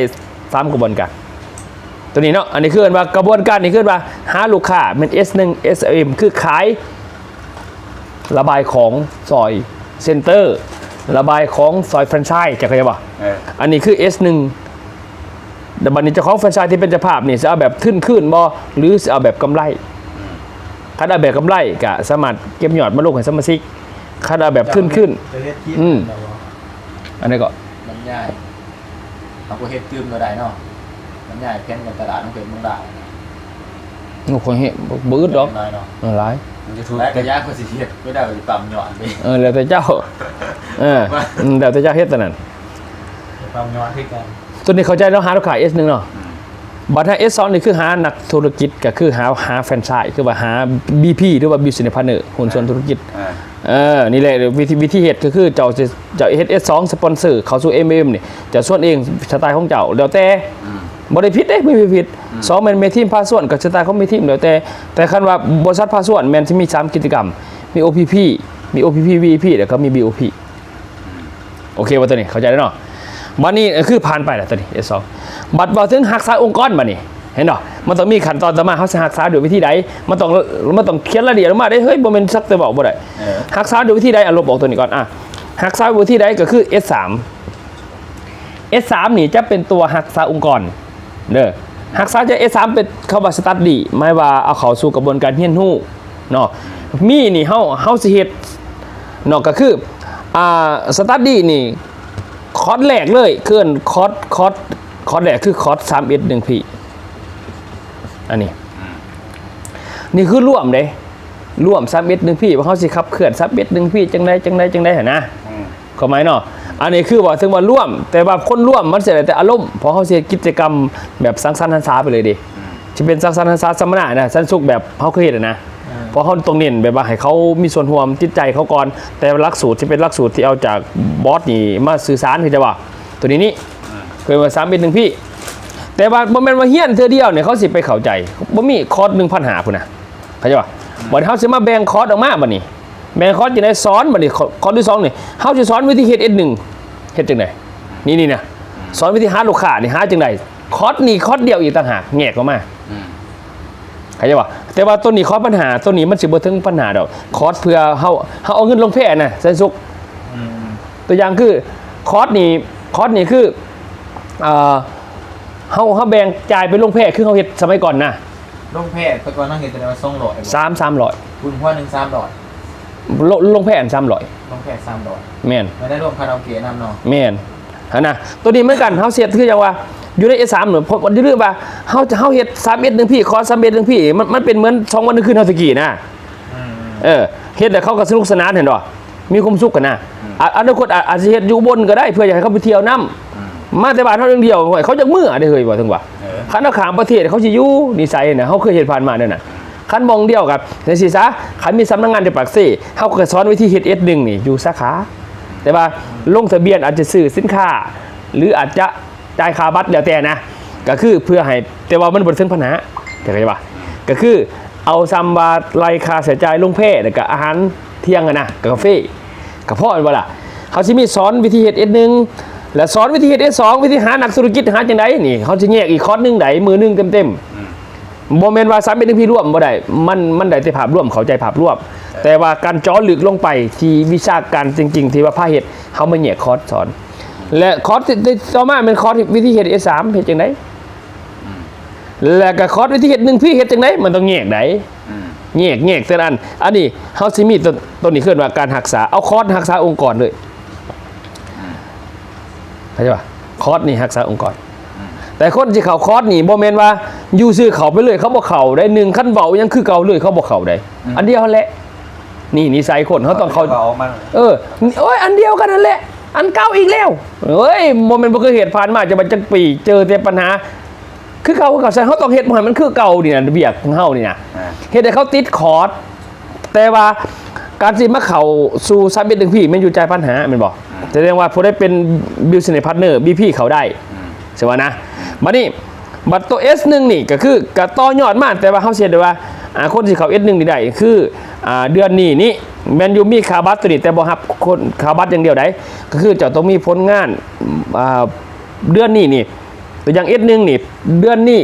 ສາມກະບວນການ ຕົວນີ້ເນາະ ອັນນີ້ຄືເອີ້ນວ່າກະບວນການນີ້ຄືເອີ້ນວ່າຫາລູກຄ້າ ແມ່ນເອສໜຶ່ງ ເອສເອັມ ຄືຂາຍ ລະບາຍຂອງຊ່ອຍເຊັນເຕີ ລະບາຍຂອງຊ່ອຍແຟຣນໄຊ ເຈົ້າເຂົ້າໃຈບໍ່? ເອີ ອັນນີ້ຄືເອສໜຶ່ງ ແລ້ວບັດນີ້ເຈົ້າຂອງແຟຣນໄຊທີ່ເປັນເຈົ້າພາບນີ້ ຊິເອົາແບບທຶນຄືນບໍ່ ຫຼືຊິເອົາແບບກຳໄລ? ອືມ ຄັນເອົາແບບກຳໄລກໍສາມາດເກັບຍອດມາລົງໃຫ້ສະມາຊິກ ຄັນເອົາແບບທຶນຄືນ ເຈົ້າເຮັດຄລິບ ອືມ ແລ້ວບໍ່? ອັນໃດກໍ ບັນຍາຍ ເຮົາກໍເຮັດຕື່ມກໍໄດ້ເນາະ ມັນຍ້າຍແຜນການຕະຫຼາດຂອງເພິ່ນເມືອງລາວ. ໂອ້ ຂ້ອຍເຮັດບໍ່ ບໍ່ອຶດດອກ ເອີ ຫຼາຍ ມັນຈະຖືກ ຫຼາຍກະຢ່າ ຂ້ອຍຊິເຮັດໄປໄດ້ ຂ້ອຍຊິປ້ຳຍອດເດ້. ເອີ ແລ້ວແຕ່ເຈົ້າ ເອີ ແລ້ວແຕ່ເຈົ້າເຮັດຕົວນັ້ນ ປ້ຳຍອດຄືກັນ. ຕົວນີ້ເຂົ້າໃຈເນາະ ຫາລູກຄ້າ ເອສໜຶ່ງ ເນາະ. ອືມ ບັດຫາ ເອສສອງ ນີ້ຄືຫານັກທຸລະກິດ ກໍຄືຫາ ຫາແຟຣນໄຊ ຄືວ່າຫາ ບີພີ ຫຼືວ່າ Business Partner ຫຸ້ນສ່ວນທຸລະກິດ. ເອີ ເອີ ນີ້ແຫຼະ ວິທີ ວິທີເຮັດກໍຄືເຈົ້າຈະ ເຈົ້າເຮັດ ເອສສອງ ສະປອນເຊີເຂົ້າສູ່ ເອັມເອັມ ນີ້ ເຈົ້າຊວນເອງ ສະໄຕຂອງເຈົ້າ ແລ້ວແຕ່. ອືມ ບໍ່ໄດ້ຜິດເດ້ ບໍ່ໄດ້ຜິດ. ອືມ ສອງ ແມ່ນແມ່ທີມພາຊວນ ກໍສະໄຕຂອງແມ່ທີມ ແລ້ວແຕ່. ແຕ່ຄັນວ່າບໍລິສັດພາຊວນ ແມ່ນຊິມີສາມກິດຈະກຳ ມີ ໂອ ພີ ພີ ມີ ໂອ ພີ ພີ ວີ ໄອ ພີ ແລ້ວກໍມີ ບີ ໂອ ພີ. ອືມ ໂອເຄບໍ່ ຕົວນີ້ເຂົ້າໃຈແລ້ວເນາະ. ບັດນີ້ຄືຜ່ານໄປລະຕົວນີ້ ເອສສອງ. ບັດເວົ້າເຖິງຮັກສາອົງກອນບັດນີ້ ເຫັນບໍ່? ມັນຕ້ອງມີຂັ້ນຕອນຕໍ່ມາ ເຮົາຊິຮັກສາດ້ວຍວິທີໃດ? ມັນຕ້ອງ ມັນຕ້ອງຂຽນລາຍລະອຽດອອກມາເດ້ ເຮີ້ຍ ບໍ່ແມ່ນສັກແຕ່ເວົ້າບໍ່ໄດ້. ເອີ ຮັກສາດ້ວຍວິທີໃດ? ອະ ລົບອອກຕົວນີ້ກ່ອນ. ອະ ຮັກສາດ້ວຍວິທີໃດ? ກໍຄື ເອສສາມ ເອສສາມ ນີ້ຈະເປັນຕົວຮັກສາອົງກອນເດີ. ຮັກສາຈາກ ເອສສາມ ເປັນຄຳວ່າ study ໝາຍວ່າເອົາເຂົ້າສູ່ກະບວນການຮຽນຮູ້ເນາະ. ມີນີ້ເຮົາ ເຮົາຊິເຮັດເນາະ ກໍຄື ອ່າ study ນີ້ ຄອດແລກເລີຍ ຄືເອີ້ນຄອດ ຄອດ ຄອດແລກຄືຄອດ ສາມເອັດໜຶ່ງພີ ອັນນີ້ ອືມ ນີ້ຄືລວມເດ້ ລວມ ສາມເອັດໜຶ່ງພີ ວ່າເຮົາຊິຂັບເຄື່ອນ ສາມເອັດໜຶ່ງພີ ຈັ່ງໃດ ຈັ່ງໃດ ຈັ່ງໃດຫັ້ນນະ. ອືມ ຄວາມໝາຍເນາະ ອັນນີ້ຄືວ່າເຖິງວ່າລວມ, ແຕ່ວ່າຄົນລວມມັນຊິແລ້ວແຕ່ອາລົມ, ເພາະເຮົາຊິເຮັດກິດຈະກຳແບບສັງສັນຫັນສາໄປເລີຍເດ. ອືມ ຊິເປັນສັງສັນຫັນສາສຳມະນະນະ, ສັນສຸກແບບເຮົາເຄີຍເຮັດນະ. ອືມ ເພາະເຮົາຕ້ອງເນັ້ນແບບວ່າໃຫ້ເຂົາມີສ່ວນຮ່ວມຈິດໃຈເຂົາກ່ອນ, ແຕ່ຫຼັກສູດຊິເປັນຫຼັກສູດທີ່ເອົາຈາກບອດນີ້ມາສື່ສານ, ເຂົ້າໃຈບໍ່? ໂຕນີ້ນີ້ ອືມ ເອີ້ນວ່າສາມເອັດໜຶ່ງພີ. ແຕ່ວ່າບໍ່ແມ່ນວ່າຮຽນເທື່ອດຽວນີ້ເຂົາຊິໄປເຂົ້າໃຈ, ບໍ່ມີຄອດໜຶ່ງພັນຫ້າພຸ້ນນະ, ເຂົ້າໃຈບໍ່? ອືມ ບັດນີ້ເຮົາຊິມາແບ່ງຄອດອອກມາບັດນີ້. ແບ່ງຄອດຈັ່ງໃດ? ສອນບັດນີ້ ຄ- ຄອດທີສອງນີ້ ເຮົາຊິສອນວິທີເຮັດເອັດໜຶ່ງ ເຮັດຈັ່ງໃດ? ນີ້ ນີ້ນະ ສອນວິທີຫາລູກຄ້ານີ້ ຫາຈັ່ງໃດ? ຄອດນີ້ຄອດດຽວອີກຕ່າງຫາກ ແຍກອອກມາ. ອືມ ເຂົ້າໃຈບໍ່? ແຕ່ວ່າໂຕນີ້ຄອດບັນຫາ ໂຕນີ້ມັນຊິບໍ່ເຖິງບັນຫາດອກ. ຄອດເພື່ອເຮົາ ເຮົາເອົາເງິນລົງແພນະ ແສນສຸກ. ອືມ ຕົວຢ່າງຄືຄອດນີ້ ຄອດນີ້ຄື ເອີ ເຮົາ ເຮົາແບ່ງຈ່າຍໄປລົງແພ ຄືເຮົາເຮັດສະໄໝກ່ອນນະ. ລົງແພແຕ່ກ່ອນເຮົາເຮັດເທົ່າໃດວະ? ສອງຮ້ອຍ ສາມ ສາມຮ້ອຍ ບຸນຫົວໜຶ່ງສາມຮ້ອຍ ລົ- ລົງແພອັນສາມຮ້ອຍ ລົງແພສາມຮ້ອຍ ແມ່ນ ແລ້ວໄດ້ລວມຄາຣາໂອເກະນຳເນາະ. ແມ່ນ ຫັ້ນນະ. ໂຕນີ້ເໝືອນກັນ ເຮົາເຮັດຄືຫຍັງວະ ຢູ່ໃນເອສາມເນາະ ເພາະ ຢ່າລືມວ່າເຮົາ ເຮົາເຮັດສາມເອັດໜຶ່ງພີ ຄອດສາມເອັດໜຶ່ງພີ ມັນ ມັນເປັນເໝືອນສອງວັນໜຶ່ງຄືນເຮົາແຕ່ກີ້ນະ. ອືມ ເອີ ເຮັດແລ້ວເຂົາກໍສະໜຸກສະໜານ ເຫັນບໍ່? ມີຄວາມສຸກຫັ້ນນະ. ອືມ ອາ- ອະນາຄົດອາ- ອາດຊິເຮັດຢູ່ອຸບົນກໍໄດ້ ເພື່ອຢາກໃຫ້ເຂົາໄປທ່ຽວນຳ. ອືມ ມາແຕ່ບ້ານເຮົາຢ່າງດຽວ ໂອ້ຍ ເຂົາຢາກເມືອເດ້ເຮີ້ຍ ວ່າເຖິງວ່າ. ເອີ ຄັນເຮົາຂ້າມປະເທດ ເຂົາຊິຢູ່ນິໄສນະ ເຮົາເຄີຍເຮັດຜ່ານມາແນວນັ້ນ. ຄັນໝ່ອງດຽວກໍຈັ່ງຊີ້ຊະ ຄັນມີສຳນັກງານຢູ່ປາກເຊ ເຮົາກໍສອນວິທີເຮັດເອັດໜຶ່ງນີ້ຢູ່ສາຂາ. ແຕ່ວ່າລົງທະບຽນອາດຈະຊື້ສິນຄ້າ ຫຼືອາດຈະ ຈ່າຍຄ່າບັດແລ້ວແຕ່ນະ ກໍຄືເພື່ອໃຫ້ ແຕ່ວ່າມັນບໍ່ໄດ້ເຖິງພັນຫ້າ ເຂົ້າໃຈປະ? ກໍຄືເອົາຊ່ຳວ່າໄລ່ຄ່າໃຊ້ຈ່າຍລົງແພ ແລ້ວກໍອາຫານທ່ຽງຫັ້ນນະ ກາເຟ ກໍພໍແມ່ນບໍ່ລະ? ເຮົາຊິມີສອນວິທີເຮັດເອັດໜຶ່ງ ແລະ ສອນວິທີເຮັດເອັດສອງ ວິທີຫານັກທຸລະກິດຫາຈັ່ງໃດນີ້ ເຮົາຊິແຍກອີກຄອດໜຶ່ງໃດ ມື້ໜຶ່ງເຕັມໆ. ອືມ ບໍ່ແມ່ນວ່າສາມເອັດໜຶ່ງພີລວມບໍ່ໄດ້ ມັນ ມັນໄດ້ແຕ່ພາບລວມ ເຂົ້າໃຈພາບລວມ ເອີ ແຕ່ວ່າການເຈາະເລິກລົງໄປທີ່ວິຊາການຈິງໆ ທີ່ວ່າພາເຮັດ ເຮົາມາແຍກຄອດສອນ ແລະ ຄອດທີ່ ທີ່ຕໍ່ມາແມ່ນຄອດວິທີເຮັດເອັດສາມ ເຮັດຈັ່ງໃດ? ອືມ ແລະ ກໍຄອດວິທີເຮັດໜຶ່ງພີ ເຮັດຈັ່ງໃດ? ມັນຕ້ອງແຍກໃດ ອືມ ແຍກ ແຍກແຕ່ນັ້ນ ອັນນີ້ເຮົາຊິມີຕົວ ຕົວນີ້ເອີ້ນວ່າການຮັກສາ ເອົາຄອດຮັກສາອົງກອນເລີຍ. ອືມ ເຂົ້າໃຈປະ? ຄອດນີ້ຮັກສາອົງກອນ. ອືມ ແຕ່ຄົນທີ່ເຂົ້າຄອດນີ້ບໍ່ແມ່ນວ່າຢູ່ຊື່ເຂົ້າໄປເລີຍ ເຂົາບໍ່ເຂົ້າໃດ. ໜຶ່ງ ຄັນເວົ້າຫຍັງຄືເກົ່າເລີຍ ເຂົາບໍ່ເຂົ້າໃດ. ອືມ ອັນດຽວຫັ້ນແຫຼະ ນີ້ນິໄສຄົນ ເຮົາຕ້ອງເຂົ້າ ເອີ ໂອ້ຍ ອັນດຽວກັນຫັ້ນແຫຼະ ອັນເກົ່າອີກແລ້ວ. ເອີຍ ບໍ່ແມ່ນບໍ່ເຄີຍເຮັດ ຜ່ານມາຈະວ່າຈັກປີ ເຈີແຕ່ບັນຫາຄືເກົ່າ ຄືເກົ່າ. ຊັ້ນເຮົາຕ້ອງເຮັດໃຫ້ມັນຄືເກົ່ານີ້ນະ ວຽກຂອງເຮົານີ້ນະ ເຮັດໃຫ້ເຂົາຕິດຄອດ. ແຕ່ວ່າການທີ່ມາເຂົ້າສູ່ສາມເອັດໜຶ່ງພີ ແມ່ນຢູ່ຈ່າຍພັນຫ້າ ແມ່ນບໍ່? ອືມ ສະແດງວ່າຜູ້ໃດເປັນ business partner ບີພີ ເຂົ້າໄດ້ ອືມ ຊິວ່ານະ. ບັດນີ້ ບັດໂຕເອັດໜຶ່ງນີ້ ກໍຄືກໍຕໍ່ຍອດມາ ແຕ່ວ່າເຮົາຊິເຮັດໄດ້ວ່າ ອາ ຄົນທີ່ເຂົ້າເອັດໜຶ່ງນີ້ໄດ້ ຄື ອາ ເດືອນນີ້ນີ້ ແມ່ນຢູ່ມີຄ່າບັດໂຕນີ້ ແຕ່ບໍ່ຮັບຄົນ ຄ່າບັດຢ່າງດຽວໃດ ກໍຄືເຈົ້າຕ້ອງມີຜົນງານ ອາ ເດືອນນີ້ນີ້ ຕົວຢ່າງເອັດໜຶ່ງນີ້ ເດືອນນີ້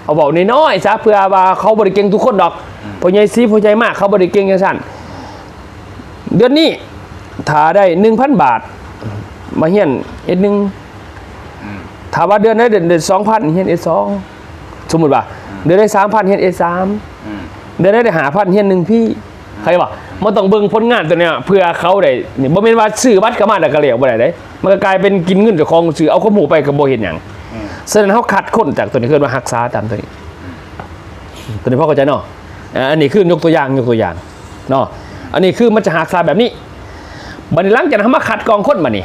ເອົາເວົ້ານ້ອຍໆຊະ ເພື່ອວ່າເຂົາບໍ່ໄດ້ເກັ່ງທຸກຄົນດອກ. ອືມ ພໍ່ໃຫຍ່ສີ ພໍ່ໃຫຍ່ມາກ ເຂົາບໍ່ໄດ້ເກັ່ງຈັ່ງຊັ້ນ. ເດືອນນີ້ຖ້າໄດ້ໜຶ່ງພັນບາດ ມາຮຽນເອັດໜຶ່ງ. ອືມ ຖ້າວ່າເດືອນໃດໄດ້ ໄດ້ສອງພັນ ຮຽນເອັດສອງ ສົມມຸດວ່າ. ອືມ ເດືອນໃດສາມພັນ ຮຽນເອັດສາມ. ອືມ ເດືອນໃດໄດ້ຫ້າພັນ ຮຽນໜຶ່ງພີ. ເຂົ້າໃຈບໍ່? ມັນຕ້ອງເບິ່ງຜົນງານຕົວເນີ້ຍ ເພື່ອເຂົາໄດ້ ນີ້ ບໍ່ແມ່ນວ່າຊື້ບັດເຂົ້າມາແລ້ວກໍແລ້ວ ບໍ່ໄດ້ເດ້. ມັນກໍກາຍເປັນກິນເງິນເຈົ້າຂອງຊື່ ເອົາຄວາມຮູ້ໄປກໍບໍ່ເຮັດຫຍັງ. ອືມ ສະນັ້ນເຮົາຄັດຄົນຈາກຕົວນີ້ ເອີ້ນວ່າຮັກສາຕາມຕົວນີ້. ອືມ ຕົວນີ້ພໍເຂົ້າໃຈເນາະ? ອາ ອັນນີ້ຍົກຕົວຢ່າງ ຍົກຕົວຢ່າງເນາະ. ອັນນີ້ຄືມັນຈະຮັກສາແບບນີ້. ບັດນີ້ຫຼັງຈາກນັ້ນເຮົາມາຄັດກອງຄົນບັດນີ້.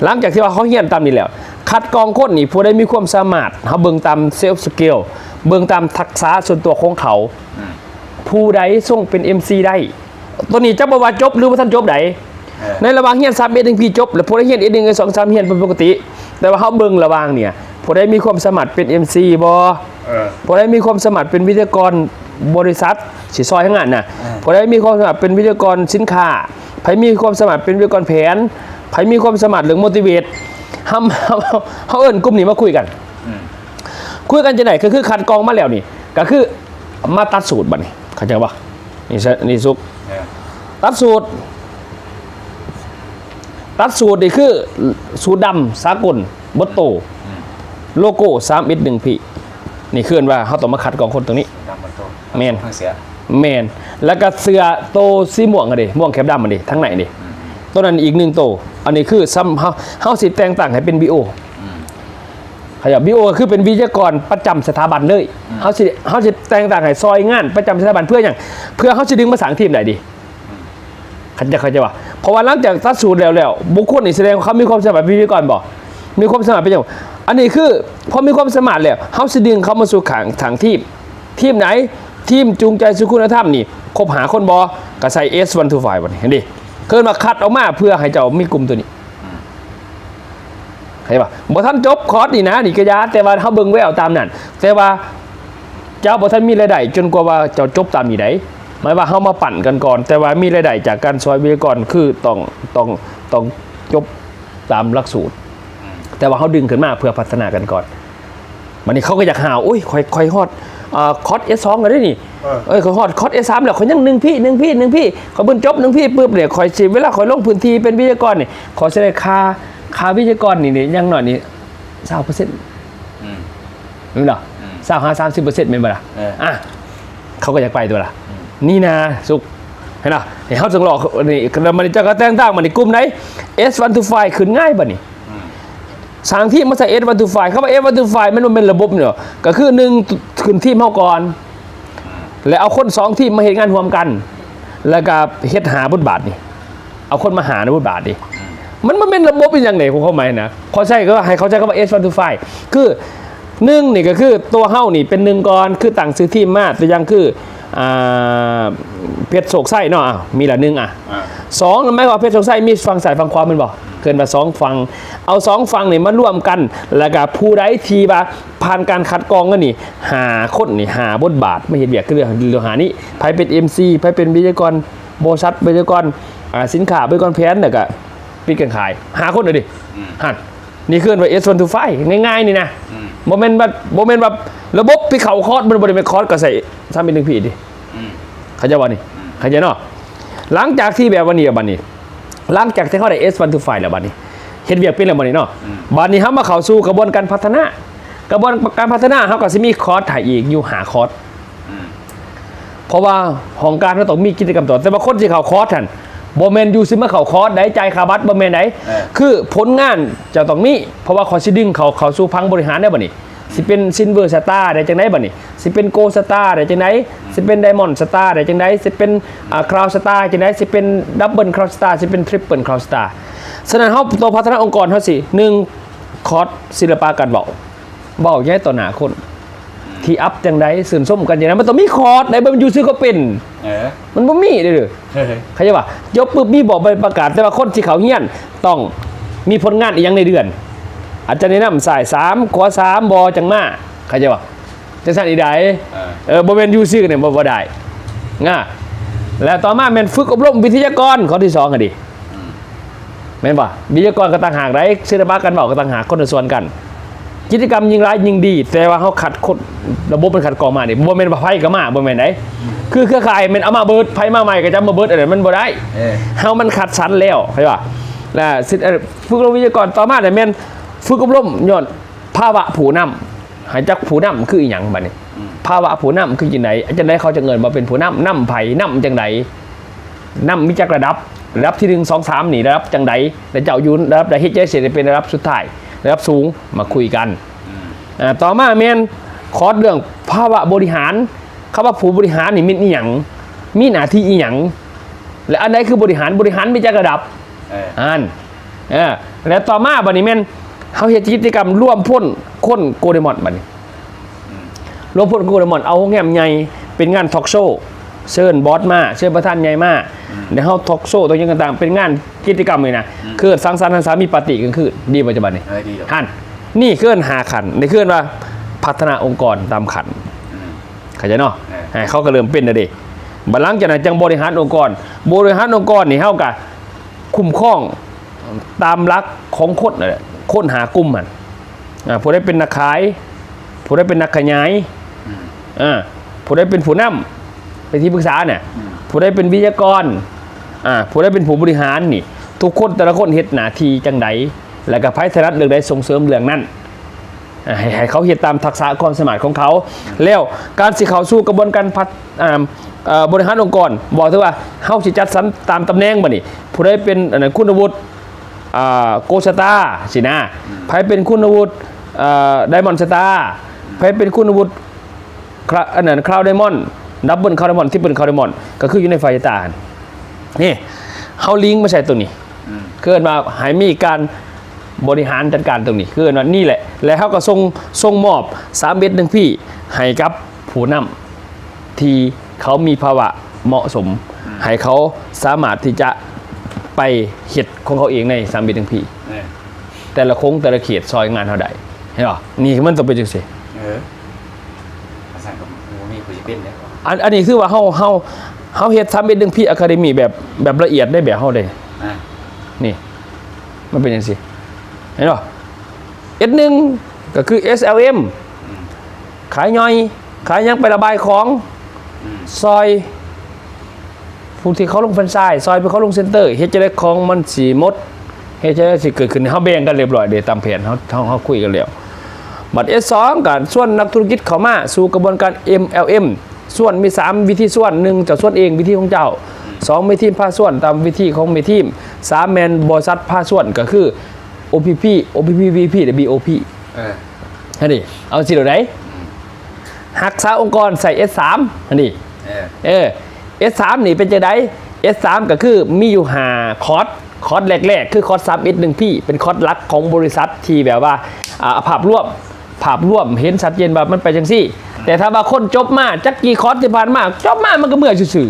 ຫຼັງຈາກທີ່ວ່າເຮົາຮຽນຕາມນີ້ແລ້ວ ຄັດກອງຄົນນີ້ ຜູ້ໃດມີຄວາມສາມາດ ເຮົາເບິ່ງຕາມ soft skill ເບິ່ງຕາມທັກສະສ່ວນຕົວຂອງເຂົາ. ອືມ ຜູ້ໃດຊົງເປັນເອັມຊີໄດ້ ຕົວນີ້ຈັກບໍ່ວ່າຈົບ ຫຼື ບໍ່ທັນຈົບໃດ. ເອີ ໃນລະຫວ່າງຮຽນສາມເອັດໜຶ່ງພີຈົບ ແລ້ວຜູ້ໃດຮຽນເອັດໜຶ່ງ ເອັດສອງ ສາມ ຮຽນເປັນປົກກະຕິ ແຕ່ວ່າເຮົາເບິ່ງລະຫວ່າງນີ້ ຜູ້ໃດມີຄວາມສາມາດເປັນເອັມຊີບໍ່? ເອີ ຜູ້ໃດມີຄວາມສາມາດເປັນວິທະຍາກອນບໍລິສັດ ຊິຊ່ອຍເຮົາງານນະ. ເອີ ຜູ້ໃດມີຄວາມສາມາດເປັນວິທະຍາກອນສິນຄ້າ? ໃຜມີຄວາມສາມາດເປັນວິທະຍາກອນແຜນ? ໃຜມີຄວາມສາມາດເລື່ອງ motivate? ເຮົາ ເຮົາ ເຮົາເອີ້ນກຸ່ມນີ້ມາຄຸຍກັນ. ອືມ ຄຸຍກັນຈັ່ງໃດ? ກໍຄືຄັດກອງມາແລ້ວນີ້ ກໍຄືມາຕັດສູດບັດນີ້ ເຂົ້າໃຈບໍ່? ນີ້ ນີ້ສຸກ ເອີ ຕັດສູດ ຕັດສູດນີ້ຄືສູດດຳສາກົນເບິດໂຕ. ອືມ ໂລໂກ້ສາມເອັດໜຶ່ງພີ ນີ້ຄືວ່າເຮົາຕ້ອງມາຄັດກອງຄົນຕົງນີ້. ດຳເບິດໂຕ ແມ່ນ ເສື້ອ ແມ່ນ ແລ້ວກໍເສື້ອໂຕສີມ່ວງຫັ້ນເດ ມ່ວງແຄບດຳຫັ້ນເດ ທາງໃນນີ້. ອືມ ໂຕນັ້ນອີກໜຶ່ງໂຕ. ອັນນີ້ຄືຊ້ຳ ເຮົາ ເຮົາຊິແຕ່ງຕັ້ງໃຫ້ເປັນບີໂອ. ອືມ ເຂົາເຈົ້າ ບີໂອ ກໍຄືເປັນວິທະຍາກອນປະຈຳສະຖາບັນເລີຍ. ອືມ ເຮົາຊິ ເຮົາຊິແຕ່ງຕັ້ງໃຫ້ຊ່ອຍງານປະຈຳສະຖາບັນ ເພື່ອຫຍັງ? ເພື່ອເຮົາຊິດຶງມາສ້າງທີມໄດ້ເດ. ອືມ ເຂົ້າໃຈ ເຂົ້າໃຈບໍ່? ເພາະວ່າຫຼັງຈາກຕັດສູດແລ້ວ ແລ້ວບຸກຄົນນີ້ສະແດງວ່າເຂົາມີຄວາມສາມາດເປັນວິທະຍາກອນບໍ່? ມີຄວາມສາມາດເປັນຫຍັງ? ອັນນີ້ຄື ພໍມີຄວາມສາມາດແລ້ວ ເຮົາຊິດຶງເຂົາມາສູ່ຂ້າງທາງທີມ ທີມໃດ? ທີມຈູງໃຈສູ່ຄຸນນະທຳນີ້ ຄົບຫ້າຄົນບໍ່? ກໍໃສ່ S one two five ບັດນີ້ ເຫັນເດ້ ເອີ້ນວ່າຄັດອອກມາເພື່ອໃຫ້ເຈົ້າມີກຸ່ມໂຕນີ້ ເຫັນບໍ່? ບໍ່ທັນຈົບຄອສນີ້ນະ ນີ້ກະຢ່າ ແຕ່ວ່າເຮົາເບິ່ງແວວຕາມນັ້ນ ແຕ່ວ່າເຈົ້າບໍ່ທັນມີລາຍໄດ້ຈົນກວ່າວ່າເຈົ້າຈົບຕາມນີ້ໄດ໋. ໝາຍວ່າເຮົາມາປັ້ນກັນກ່ອນ ແຕ່ວ່າມີລາຍໄດ້ຈາກການຊ່ອຍວິທະຍາກອນ ຄືຕ້ອງ ຕ້ອງ ຕ້ອງຈົບຕາມຫຼັກສູດ ແຕ່ວ່າເຮົາດຶງຂຶ້ນມາເພື່ອພັດທະນາກັນກ່ອນ. ບັດນີ້ເຂົາກໍຢາກຫາວ ໂອ້ຍ ຂ້ອຍ ຂ້ອຍຮອດ ເອີ ຄອສ S two ແລ້ວເດ້ນີ້ ເອີ ເອີ ຂ້ອຍຮອດຄອສ S three ແລ້ວ ຂ້ອຍຍັງໜຶ່ງພີ້ ໜຶ່ງພີ້ ໜຶ່ງພີ້ ຂ້ອຍເບິ່ງຈົບໜຶ່ງພີ້ປຶບນີ້ ຂ້ອຍຊິ ເວລາຂ້ອຍລົງພື້ນທີ່ເປັນວິທະຍາກອນນີ້ ຂ້ອຍຊິໄດ້ຄ່າ ຄ່າວິທະຍາກອນນີ້ ນີ້ຢ່າງໜ້ອຍນີ້ ຊາວເປີເຊັນ ອືມ ແມ່ນບໍ່? ອືມ ຊາວຫາສາມສິບເປີເຊັນ ແມ່ນບໍ່ລະ? ເອີ ອ່ະ ເຂົາກໍຢາກໄປຕົວະລະ ອືມ ນີ້ນະ ສຸກ ເຫັນບໍ່? ໃຫ້ເຮົາຕ້ອງລໍ ນີ້ ແລ້ວມັນຈະກໍແຕ່ງຕັ້ງ ບັດນີ້ກຸ່ມໃດ S one two five ຂຶ້ນງ່າຍບັດນີ້ ອືມ ສ້າງທີມມາໃສ່ S one two five ຄຳວ່າ S one two five ມັນບໍ່ແມ່ນລະບົບນີ້ດອກ ກໍຄືໜຶ່ງ ຂຶ້ນທີມເຮົາກ່ອນ ແລ້ວເອົາຄົນສອງທີມມາເຮັດງານຮ່ວມກັນ ແລ້ວກໍເຮັດຫ້າບົດບາດນີ້ ເອົາຄົນມາຫ້າໃນບົດບາດນີ້ ມັນບໍ່ແມ່ນລະບົບອີ່ຫຍັງເດ້ ຄວາມໝາຍນະ ເຂົາໃຊ້ກໍໃຫ້ເຂົາໃຊ້ຄຳວ່າ S one two five ຄື ໜຶ່ງ ນີ້ກໍຄືຕົວເຮົານີ້ເປັນໜຶ່ງກ່ອນ ຄືຕັ້ງຊື່ທີມມາ ຕົວຢ່າງຄື ອ່າ ເພັດໂຊກໄຊເນາະ ອ່າ ມີລະໜຶ່ງ ອ່າ ອ່າ ສອງ ໝາຍວ່າເພັດໂຊກໄຊມີຝັ່ງຊ້າຍຝັ່ງຂວາແມ່ນບໍ່? ເອີ້ນວ່າສອງຝັ່ງ ເອົາສອງຝັ່ງນີ້ມາລວມກັນ ແລ້ວກໍຜູ້ໃດທີ່ວ່າຜ່ານການຄັດກອງແລ້ວນີ້ ຫ້າຄົນນີ້ ຫ້າບົດບາດ ມາເຮັດວຽກຄືເລື່ອງ ເລື່ອງຫ້ານີ້ ໃຜເປັນ ເອັມຊີ ໃຜເປັນວິທະຍາກອນບໍລິສັດ ວິທະຍາກອນ ອ່າ ສິນຄ້າ ວິທະຍາກອນແຜນ ແລ້ວກໍປິດການຂາຍ ຫ້າຄົນເລີຍເດ້ ອືມ ຫັ້ນ ນີ້ເອີ້ນວ່າ S one two five ງ່າຍໆນີ້ນະ ອືມ ບໍ່ແມ່ນວ່າ ບໍ່ແມ່ນວ່າລະບົບໄປເຂົ້າຄອສ ມັນບໍ່ໄດ້ແມ່ນຄອສກໍໃສ່ສາມເອັດໜຶ່ງພີ້ເດ້ ອືມ ເຂົ້າໃຈບໍ່ນີ້? ອືມ ເຂົ້າໃຈເນາະ ຫຼັງຈາກທີ່ແບບວ່ານີ້ ບັດນີ້ ຫຼັງຈາກທີ່ເຮົາໄດ້ S one two five ແລ້ວ ບັດນີ້ເຮັດວຽກເປັນແລ້ວ ບັດນີ້ເນາະ ອືມ ບັດນີ້ເຮົາມາເຂົ້າສູ່ກະບວນການພັດທະນາ ກະບວນການພັດທະນາ ເຮົາກໍຊິມີຄອສໃຫ້ອີກຢູ່ຫ້າຄອສ ອືມ ເພາະວ່າຫ້ອງການເຮົາຕ້ອງມີກິດຈະກຳຕະຫຼອດ ແຕ່ວ່າຄົນທີ່ເຂົ້າຄອສຫັ້ນ ບໍ່ແມ່ນຢູ່ຊື່ມາເຂົ້າຄອສໃດ ຈ່າຍຄ່າບັດ ບໍ່ແມ່ນໃດ ເອີ ຄືຜົນງານເຈົ້າຕ້ອງມີ ເພາະວ່າຂ້ອຍຊິດຶງເຂົາເຂົ້າສູ່ຝັ່ງບໍລິຫານໄດ້ບັດນີ້ ຊິເປັນ Silver Star ໄດ້ຈັ່ງໃດບັດນີ້ ຊິເປັນ Gold Star ໄດ້ຈັ່ງໃດ ອືມ ຊິເປັນ Diamond Star ໄດ້ຈັ່ງໃດ ຊິເປັນ ອ່າ Crown Star ຈັ່ງໃດ ຊິເປັນ Double Crown Star ຊິເປັນ Triple Crown Star ສະນັ້ນເຮົາຕ້ອງພັດທະນາອົງກອນເຮົາຊິ ໜຶ່ງ ຄອສສິລະປະການເວົ້າ ເວົ້າໃຫ້ຕໍ່ໜ້າຄົນ ອືມ ທີ່ອັບຈັ່ງໃດ ຊື່ນຊົມກັນຈັ່ງໃດ ມັນຕ້ອງມີຄອສໃດ ບໍ່ແມ່ນຢູ່ຊື່ກໍເປັນ ເອີ ມັນບໍ່ມີເດ້ ເອີ ເຂົ້າໃຈບໍ່? ຈົບປຶບມີບອກໃບປະກາດ ແຕ່ວ່າຄົນທີ່ເຂົ້າຮຽນຕ້ອງມີຜົນງານອີ່ຫຍັງໃນເດືອນ ອາຈານແນະນຳຊ້າຍສາມ ຂວາສາມ ບໍ່ ຈັ່ງມາ ເຂົ້າໃຈບໍ່? ຈັ່ງຊັ້ນອີກໃດ ເອີ ເອີ ບໍ່ແມ່ນຢູ່ຊື່ນີ້ ບໍ່ ບໍ່ໄດ້ ງາ ແລະຕໍ່ມາແມ່ນຝຶກອົບຮົມວິທະຍາກອນ ຂໍ້ທີສອງຫັ້ນເດ ອືມ ແມ່ນບໍ່? ວິທະຍາກອນກໍຕ່າງຫາກໃດ ສິລະປະການເວົ້າກໍຕ່າງຫາກ ຄົນລະສ່ວນກັນ ກິດຈະກຳຍິ່ງຫຼາຍຍິ່ງດີ ແຕ່ວ່າເຮົາຄັດຄົນ ລະບົບມັນຄັດກອງມານີ້ ບໍ່ແມ່ນວ່າໃຜກໍມາ ບໍ່ແມ່ນໃດ ອືມ ຄືເຄືອຂ່າຍແມ່ນເອົາມາເບິດ ໃຜມາໃໝ່ກໍຈະເອົາມາເບິດ ອັນນັ້ນມັນບໍ່ໄດ້ ເອີ ເຮົາມັນຄັດສັນແລ້ວ ເຫັນບໍ່? ແລະ ຝຶກອົບຮົມວິທະຍາກອນ ຕໍ່ມາແມ່ນຝຶກອົບຮົມຍ້ອນ ພາວະຜູ້ນຳ ໃຫ້ຈັກຜູ້ນຳຄືອີ່ຫຍັງບັດນີ້ ອືມ ພາວະຜູ້ນຳຄືຈັ່ງໃດ ຈັ່ງໃດເຂົາຈະເອີ້ນວ່າເປັນຜູ້ນຳ ນຳໃຜ ນຳຈັ່ງໃດ ນຳມີຈັກລະດັບ ລະດັບທີໜຶ່ງ ສອງ ສາມ ນີ້ລະດັບຈັ່ງໃດ ແລະເຈົ້າຢູ່ລະດັບໃດ ເຮັດຈັ່ງໃດຊິໄດ້ເປັນລະດັບສຸດທ້າຍ ລະດັບສູງ ມາຄຸຍກັນ ອືມ ອ່າ ຕໍ່ມາແມ່ນຄອດເລື່ອງພາວະບໍລິຫານ ຄຳວ່າຜູ້ບໍລິຫານນີ້ແມ່ນອີ່ຫຍັງ ມີໜ້າທີ່ອີ່ຫຍັງ ແລະອັນໃດຄືບໍລິຫານ ບໍລິຫານມີຈັກລະດັບ ເອີ ອັນ ເອີ ແລ້ວຕໍ່ມາບັດນີ້ແມ່ນເຮົາເຮັດກິດຈະກຳລວມພົນຄົນໂກເດມອນບັດນີ້ ອືມ ລວມພົນໂກເດມອນ ເອົາໂຮງແຮມໃຫຍ່ເປັນງານທອກໂຊ ເຊີນບອສມາ ເຊີນປະທານໃຫຍ່ມາ ອືມ ແລ້ວເຮົາທອກໂຊ ຕົວຢ່າງຕ່າງໆ ເປັນງານກິດຈະກຳນີ້ນະ ອືມ ຄືສັງສັນຫັນສາມີປາຕີ້ກາງຄືນ ດີບໍ່ເຈົ້າບັດນີ້? ເອີ ດີດອກ ຫັ້ນ ນີ້ຄືເອີ້ນຫ້າຂັ້ນ ນີ້ຄືເອີ້ນວ່າພັດທະນາອົງກອນຕາມຂັ້ນ ອືມ ເຂົ້າໃຈເນາະ? ເອີ ເອີ ເຂົາກໍເລີ່ມເປັນແລ້ວເດ້ ບັດຫຼັງຈາກນັ້ນຈັ່ງບໍລິຫານອົງກອນ ບໍລິຫານອົງກອນນີ້ເຮົາກໍ ຄຸ້ມຄອງຕາມຫຼັກຂອງຄົນນັ້ນແຫຼະ ຄົນຫ້າກຸ່ມຫັ້ນ ອ່າ ຜູ້ໃດເປັນນັກຂາຍ ຜູ້ໃດເປັນນັກຂະຫຍາຍ ອືມ ອ່າ ຜູ້ໃດເປັນຜູ້ນຳ ເປັນທີ່ປຶກສານະ ອືມ ຜູ້ໃດເປັນວິທະຍາກອນ ອ່າ ຜູ້ໃດເປັນຜູ້ບໍລິຫານນີ້ ທຸກຄົນແຕ່ລະຄົນເຮັດໜ້າທີ່ຈັ່ງໃດ ແລ້ວກໍໃຜຖະໜັດເລື່ອງໃດ ສົ່ງເສີມເລື່ອງນັ້ນ. ອ່າ ໃຫ້ ໃຫ້ເຂົາເຮັດຕາມທັກສະຄວາມສາມາດຂອງເຂົາ ແລ້ວການຊິເຂົ້າສູ່ກະບວນການພັດ ອ່າ ເອີ ບໍລິຫານອົງກອນ ບອກເຖິງວ່າເຮົາຊິຈັດສັນຕາມຕຳແໜ່ງບັດນີ້ ຜູ້ໃດເປັນ ອັນນັ້ນ ຄຸນນະວຸດ ອ່າ ໂກລສະຕາ ຊີ້ນະ ອືມ ໃຜເປັນຄຸນນະວຸດ ເອີ ໄດມອນສະຕາ ອືມ ໃຜເປັນຄຸນນະວຸດ ຄຣາ ອັນນັ້ນ ຄຣາວໄດມອນ ດັບເບິນຄຣາວໄດມອນ ທຣິບເບິນຄຣາວໄດມອນ ກໍຄືຢູ່ໃນໄຟຕາຫັ້ນ ນີ້ ເຮົາລິງມາໃສ່ຕົງນີ້ ອືມ ຄືເອີ້ນວ່າໃຫ້ມີການບໍລິຫານຈັດການຕົງນີ້ ຄືເອີ້ນວ່ານີ້ແຫຼະ ແລະເຮົາກໍສົ່ງ ສົ່ງມອບສາມເອັດໜຶ່ງພີໃຫ້ກັບຜູ້ນຳທີ່ເຂົາມີພາວະເໝາະສົມ ອືມ ໃຫ້ເຂົາສາມາດທີ່ຈະໄປເຮັດຂອງເຂົາເອງໃນສາມເອັດໜຶ່ງພີ ເອີ ແຕ່ລະຂົງແຕ່ລະເຂດຊ່ອຍງານເຮົາໄດ້ ເຫັນບໍ່? ນີ້ມັນຕ້ອງເປັນຈັ່ງຊີ້ ເອີ ອັນ ອັນນີ້ຄືວ່າເຮົາ ເຮົາ ເຮົາເຮັດສາມເອັດໜຶ່ງພີ Academy ແບບ ແບບລະອຽດໄດ້ ແບບເຮົາໄດ້ ອ່າ ນີ້ ມັນເປັນຈັ່ງຊີ້ ເຫັນບໍ່? ເອັດໜຶ່ງ ກໍຄື ເອສແອລເອັມ ອືມ ຂາຍຍ່ອຍ ຂາຍຫຍັງ ໄປລະບາຍຂອງ ອືມ ຊ່ອຍ ຜູ້ທີ່ເຂົາລົງແຟຣນໄຊ ຊ່ອຍຜູ້ເຂົາລົງເຊັນເຕີ ເຮັດຈັ່ງໃດຂອງມັນຊິໝົດ ເຮັດຈັ່ງໃດຊິເກີດຂຶ້ນ ເຮົາແບ່ງກັນຮຽບຮ້ອຍເດ້ ຕາມແຜນເຮົາ ເຮົາ ເຮົາຄຸຍກັນແລ້ວ. ບັດເອັດສອງ ກໍຊວນນັກທຸລະກິດເຂົ້າມາສູ່ກະບວນການ ເອັມແອລເອັມ ຊວນມີສາມວິທີຊວນ ໜຶ່ງ ເຈົ້າຊວນເອງ ວິທີຂອງເຈົ້າ ສອງ ມີທີມພາຊວນຕາມວິທີຂອງແມ່ທີມ ສາມ ແມ່ນບໍລິສັດພາຊວນ ກໍຄື ໂອພີພີ ໂອພີພີ ວີພີ ແລະ ບີໂອພີ ເອີ ຫັ້ນນີ້ ເອົາຊິໂລດໃດ ອືມ ຮັກສາອົງກອນໃສ່ເອັດສາມຫັ້ນນີ້ ເອີ ເອີ ເອັດສາມນີ້ເປັນຈັ່ງໃດ? ເອັດສາມກໍຄືມີຢູ່ຫ້າຄອດ ຄອດແລກໆ ຄືຄອດສາມເອັດໜຶ່ງພີ ເປັນຄອດຫຼັກຂອງບໍລິສັດທີ່ແບບວ່າ ອ່າ ພາບລວມ ພາບລວມເຫັນຊັດເຈນວ່າມັນໄປຈັ່ງຊີ້ ອືມ ແຕ່ຖ້າວ່າຄົນຈົບມາຈັກກີ່ຄອດທີ່ຜ່ານມາ ຈົບມາມັນກໍເມື່ອຊື່ໆ ອືມ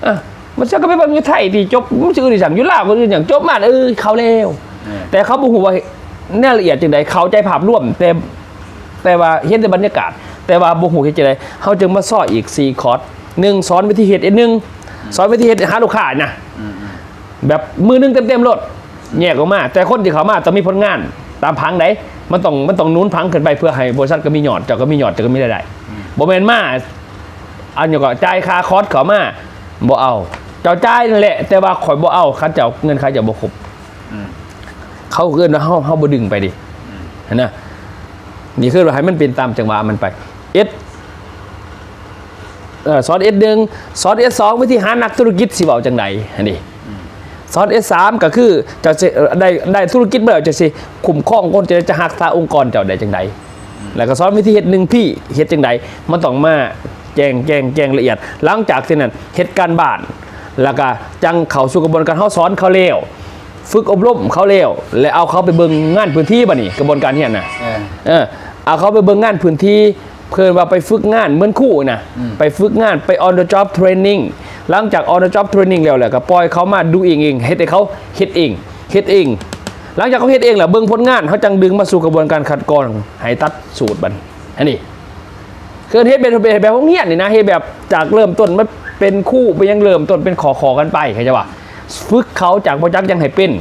ອ່ະ ມັນເຈົ້າກໍໄປເບິ່ງຢູ່ໄທທີ່ຈົບ ມັນຊື່ອື່ນອີ່ຫຍັງ ຢູ່ລາວກໍອື່ນຫຍັງ ຈົບມາ ເອີ ເຂົ້າແລ້ວ ເອີ ແຕ່ເຂົາບໍ່ຮູ້ວ່າແນວລະອຽດຈັ່ງໃດ ເຂົ້າໃຈພາບລວມ ແຕ່ ແຕ່ວ່າເຫັນແຕ່ບັນຍາກາດ ແຕ່ວ່າບໍ່ຮູ້ເຮັດຈັ່ງໃດ ເຮົາຈຶ່ງມາຊອຍອີກສີ່ຄອດ ໜຶ່ງ ສອນວິທີເຮັດ ເອັດໜຶ່ງ ອືມ ສອນວິທີເຮັດຫາລູກຄ້ານະ ອືມໆ ແບບມື້ໜຶ່ງເຕັມໆໂລດ ແຍກອອກມາ ແຕ່ຄົນທີ່ເຂົ້າມາຕ້ອງມີຜົນງານຕາມຜັງໃດ ມັນຕ້ອງ ມັນຕ້ອງໜູນຜັງຂຶ້ນໄປ ເພື່ອໃຫ້ບໍລິສັດກໍມີຍອດ ເຈົ້າກໍມີຍອດ ເຈົ້າກໍມີລາຍໄດ້ ອືມ ບໍ່ແມ່ນມາ ອັນຫຍັງກໍຈ່າຍຄ່າຄອດເຂົ້າມາ ບໍ່ເອົາ ເຈົ້າຈ່າຍນັ້ນແຫຼະ ແຕ່ວ່າຂ້ອຍບໍ່ເອົາ ຄັນເຈົ້າເງິນຂາຍເຈົ້າບໍ່ຄົບ ອືມ ເຂົາເອີ້ນວ່າເຮົາ ເຮົາບໍ່ດຶງໄປເດ້ ອືມ ຫັ້ນນະ ນີ້ຄືວ່າໃຫ້ມັນເປັນຕາມຈັງຫວະມັນໄປ ເອັດ ເອີ ສອນເອັດໜຶ່ງ ສອນເອັດສອງ ວິທີຫານັກທຸລະກິດຊິເວົ້າຈັ່ງໃດຫັ້ນເດ້ ອືມ ສອນເອັດສາມ ກໍຄືເຈົ້າຊິ ເອີ ໄດ້ ໄດ້ທຸລະກິດມາແລ້ວ ເຈົ້າຊິຄຸ້ມຄອງຄົນ ເຈົ້າຈະຮັກສາອົງກອນເຈົ້າໄດ້ຈັ່ງໃດ ອືມ ແລ້ວກໍສອນວິທີເຮັດໜຶ່ງພີ ເຮັດຈັ່ງໃດ ມັນຕ້ອງມາແຈ້ງ ແຈ້ງ ແຈ້ງລະອຽດ ຫຼັງຈາກທີ່ນັ້ນເຮັດການບ້ານ ແລ້ວກໍຈັ່ງເຂົ້າສູ່ກະບວນການ ເຮົາສອນເຂົາແລ້ວ ຝຶກອົບຮົມເຂົາແລ້ວ ແລ້ວເອົາເຂົາໄປເບິ່ງງານພື້ນທີ່ ບັດນີ້ກະບວນການຮຽນນະ ເອີ ເອີ ເອົາເຂົາໄປເບິ່ງງານພື້ນທີ່ ເອີ້ນວ່າໄປຝຶກງານເໝືອນຄູນະ ອືມ ໄປຝຶກງານ ໄປ on the job training ຫຼັງຈາກ on the job training ແລ້ວ ແລ້ວກໍປ່ອຍເຂົາມາດູເອງເອງ ເຮັດໃຫ້ເຂົາເຮັດເອງ ເຮັດເອງ ຫຼັງຈາກເຂົາເຮັດເອງແລ້ວ ເບິ່ງຜົນງານ ເຮົາຈັ່ງດຶງມາສູ່ກະບວນການຄັດກອງໃຫ້ຕັດສູດ ບັດນີ້ ອັນນີ້ ຄືເຮັດແບບ ແບບ ແບບໂຮງຮຽນນີ້ນະ ເຮັດແບບຈາກເລີ່ມຕົ້ນມາເປັນຄູ ໄປຍັງເລີ່ມຕົ້ນເປັນຂໍ້ໆກັນໄປ ເຂົ້າໃຈບໍ່? ຝຶກເຂົາຈາກບໍ່ຈັກຫຍັງໃຫ້ເປັນ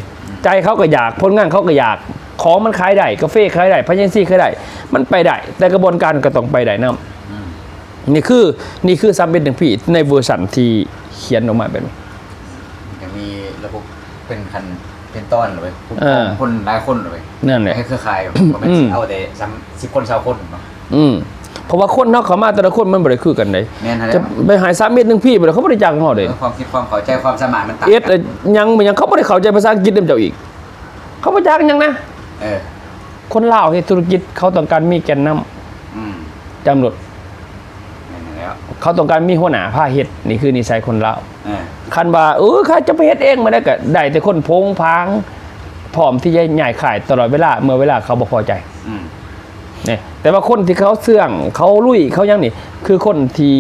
ໃຈເຂົາກໍຢາກ ຜົນງານເຂົາກໍຢາກ ຂອງມັນຂາຍໄດ້ ກາເຟຂາຍໄດ້ ພາເຊັນຊີຂາຍໄດ້ ມັນໄປໄດ້ ແຕ່ກະບວນການກໍຕ້ອງໄປໄດ້ນຳ ອືມ ນີ້ຄື ນີ້ຄືສາມເອັດໜຶ່ງພີ ໃນເວີຊັນທີ່ຂຽນອອກມາແບບນີ້ ຈະມີລະບົບເປັນຂັ້ນເປັນຕອນເລີຍ ເອີ ຄົນຫຼາຍຄົນເລີຍ ນັ້ນແຫຼະ ໃຫ້ເຄືອຂ່າຍ ບໍ່ແມ່ນ ອືມ ຊິເອົາແຕ່ສາມ ສິບຄົນ ຊາວຄົນເນາະ ອືມ ເພາະວ່າຄົນເຮົາເຂົ້າມາແຕ່ລະຄົນມັນບໍ່ໄດ້ຄືກັນເດ້ ແມ່ນຫັ້ນແຫຼະ ຈະໄປໃຫ້ສາມເອັດໜຶ່ງພີ ບໍ່ໄດ້ ເຂົາບໍ່ໄດ້ຈ້າງເຮົາເດ້ ເອີ ຄວາມຄິດຄວາມເຂົ້າໃຈຄວາມສາມາດມັນຕ່າງກັນ ເອັດ ເອີ ຫຍັງ ຫຍັງ ເຂົາບໍ່ໄດ້ເຂົ້າໃຈພາສາອັງກິດນຳເຈົ້າອີກ ເຂົາບໍ່ຈັກຫຍັງນະ ເອີ ຄົນລາວເຮັດທຸລະກິດ ເຂົາຕ້ອງການມີແກນນຳ ອືມ ຈຳໂລດ ແມ່ນແລ້ວ ເຂົາຕ້ອງການມີຫົວໜ້າພາເຮັດ ນີ້ຄືນິໄສຄົນລາວ ເອີ ຄັນວ່າ ເອີ ຂ້າຈະໄປເຮັດເອງ ມື້ໃດກໍໄດ້ແຕ່ຄົນໂຜງຜາງ ພ້ອມທີ່ຈະຍ້າຍຄ້າຍຕະຫຼອດເວລາ ເມື່ອເວລາເຂົາບໍ່ພໍໃຈ ອືມ ນີ້ ແຕ່ວ່າຄົນທີ່ເຂົາເຊື່ອງ ເຂົາລຸຍ ເຂົາຫຍັງນີ້ ຄືຄົນທີ່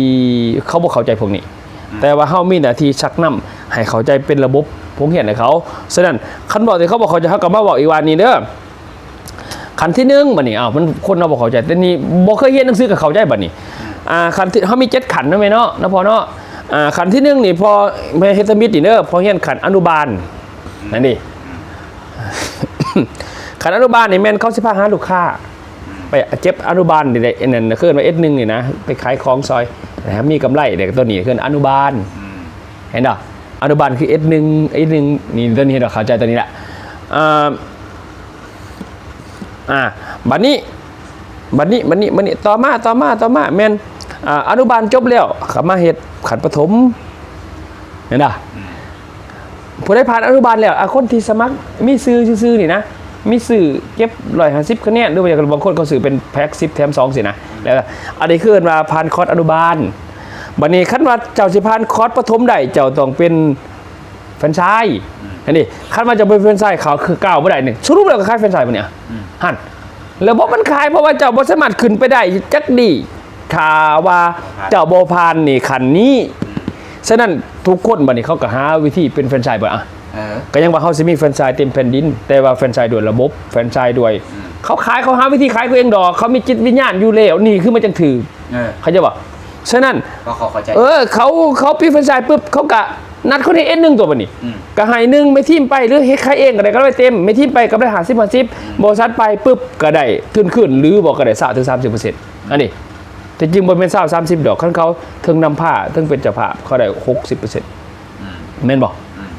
ເຂົາບໍ່ເຂົ້າໃຈພວກນີ້ ອືມ ແຕ່ວ່າເຮົາມີໜ້າທີ່ຊັກນຳໃຫ້ເຂົ້າໃຈເປັນລະບົບໂຮງຮຽນໃຫ້ເຂົາ ສະນັ້ນ ຄັນເວົ້າທີ່ເຂົາບໍ່ເຂົ້າໃຈ ເຮົາກໍມາເວົ້າອີກວ່ານີ້ເດີ ຂັ້ນທີໜຶ່ງ ບັດນີ້ ອ້າວ ມັນ ຄົນເຮົາບໍ່ເຂົ້າໃຈ ແຕ່ນີ້ບໍ່ເຄີຍຮຽນໜັງສືກໍເຂົ້າໃຈບັດນີ້ ອືມ ອ່າ ຂັ້ນທີ່ ເຮົາມີເຈັດຂັ້ນເນາະແມ່ເນາະ ເນາະພໍ່ເນາະ ອ່າ ຂັ້ນທີໜຶ່ງນີ້ ພໍ່ແມ່ເຮັດທຳອິດນີ້ເດີ ພໍ່ຮຽນຂັ້ນອະນຸບານ ອືມ ນັ້ນເດ້ ອືມ ຂັ້ນອະນຸບານນີ້ແມ່ນເຂົາຊິພາຫາລູກຄ້າ ອືມ ໄປເກັບອະນຸບານນີ້ແຫຼະ ອັນນັ້ນເອີ້ນວ່າເອັດໜຶ່ງນີ້ນະ ໄປຂາຍຂອງຊ່ອຍ ແລ້ວມີກຳໄລ ແລ້ວກໍຕົວນີ້ເອີ້ນອະນຸບານ ອືມ ເຫັນບໍ່? ອະນຸບານຄືເອັດໜຶ່ງ ເອັດໜຶ່ງ ນີ້ ຕົວນີ້ເຫັນບໍ່? ເຂົ້າໃຈຕົວນີ້ລະ ອ່າ ອ່າ ບັດນີ້ ບັດນີ້ ບັດນີ້ ບັດນີ້ ຕໍ່ມາ ຕໍ່ມາ ຕໍ່ມາ ແມ່ນ ອ່າ ອະນຸບານຈົບແລ້ວ ກໍມາເຮັດຂັ້ນປະຖົມ ເຫັນບໍ່? ອືມ ຜູ້ໃດຜ່ານອະນຸບານແລ້ວ ອ່າ ຄົນທີ່ສະໝັກມີຊື່ຊື່ໆນີ້ນະ ມີຊື່ເກັບຮ້ອຍຫ້າສິບຄະແນນ ຫຼືວ່າຢ່າງບາງຄົນເຂົາຊື້ເປັນແພັກສິບແຖມສອງຊີ້ນະ ແລ້ວອັນນີ້ຄືເອີ້ນວ່າຜ່ານຄອດອະນຸບານ. ບັດນີ້ຄັນວ່າເຈົ້າຊິຜ່ານຄອດປະຖົມໄດ້ ເຈົ້າຕ້ອງເປັນ ແຟຣນໄຊ ອືມ ຫັ້ນນີ້ ຄັນວ່າເຈົ້າບໍ່ແຟຣນໄຊ ເຂົາຄືກ້າວບໍ່ໄດ້ນີ້ ສະຫຼຸບແລ້ວກໍຂາຍແຟຣນໄຊບໍ່ນີ້ ອືມ ຫັ້ນ ແລ້ວບໍ່ ມັນຂາຍ ເພາະວ່າເຈົ້າບໍ່ສາມາດຂຶ້ນໄປໄດ້ຈັກດີ້ ຖ້າວ່າເຈົ້າບໍ່ຜ່ານນີ້ ຂັ້ນນີ້ ອືມ ສະນັ້ນທຸກຄົນບັດນີ້ເຂົາກໍຫາວິທີເປັນແຟຣນໄຊເບິດ ອະ ເອີ ກໍຍັງວ່າເຮົາຊິມີແຟຣນໄຊເຕັມແຜ່ນດິນ ແຕ່ວ່າແຟຣນໄຊດ້ວຍລະບົບ ແຟຣນໄຊດ້ວຍ ອືມ ເຂົາຂາຍ ເຂົາຫາວິທີຂາຍເຂົາເອງດອກ ເຂົາມີຈິດວິນຍານຢູ່ແລ້ວ ນີ້ຄືມັນຈັ່ງຖືກ ເອີ ເຂົ້າໃຈບໍ່? ສະນັ້ນ ກໍເຂົາເຂົ້າໃຈ ເອີ ເຂົາ ເຂົາປິດແຟຣນໄຊປຶບ ເຂົາກະນັດຄົນເຮັດເອັດໜຶ່ງຕົວບັດນີ້ ອືມ ກະໃຫ້ໜຶ່ງແມ່ທີມໄປ ຫຼືເຮັດຂາຍເອງກໍໄດ້ ກໍໄດ້ເຕັມ ແມ່ທີມໄປກໍໄດ້ຫ້າສິບຫ້າສິບ ອືມ ບໍລິສັດໄປປຶບກໍໄດ້ທຶນຄືນ ຫຼືບໍ່ກໍໄດ້ຊາວເຖິງສາມສິບເປີເຊັນ ອືມ ອັນນີ້ ທີ່ຈິງບໍ່ແມ່ນຊາວສາມສິບດອກ ຄັນເຂົາເຖິງນຳພາ ເຖິງເປັນເຈົ້າພາບ ເຂົາໄດ້ຫົກສິບເປີເຊັນ ອືມ ແມ່ນບໍ່? ອືມ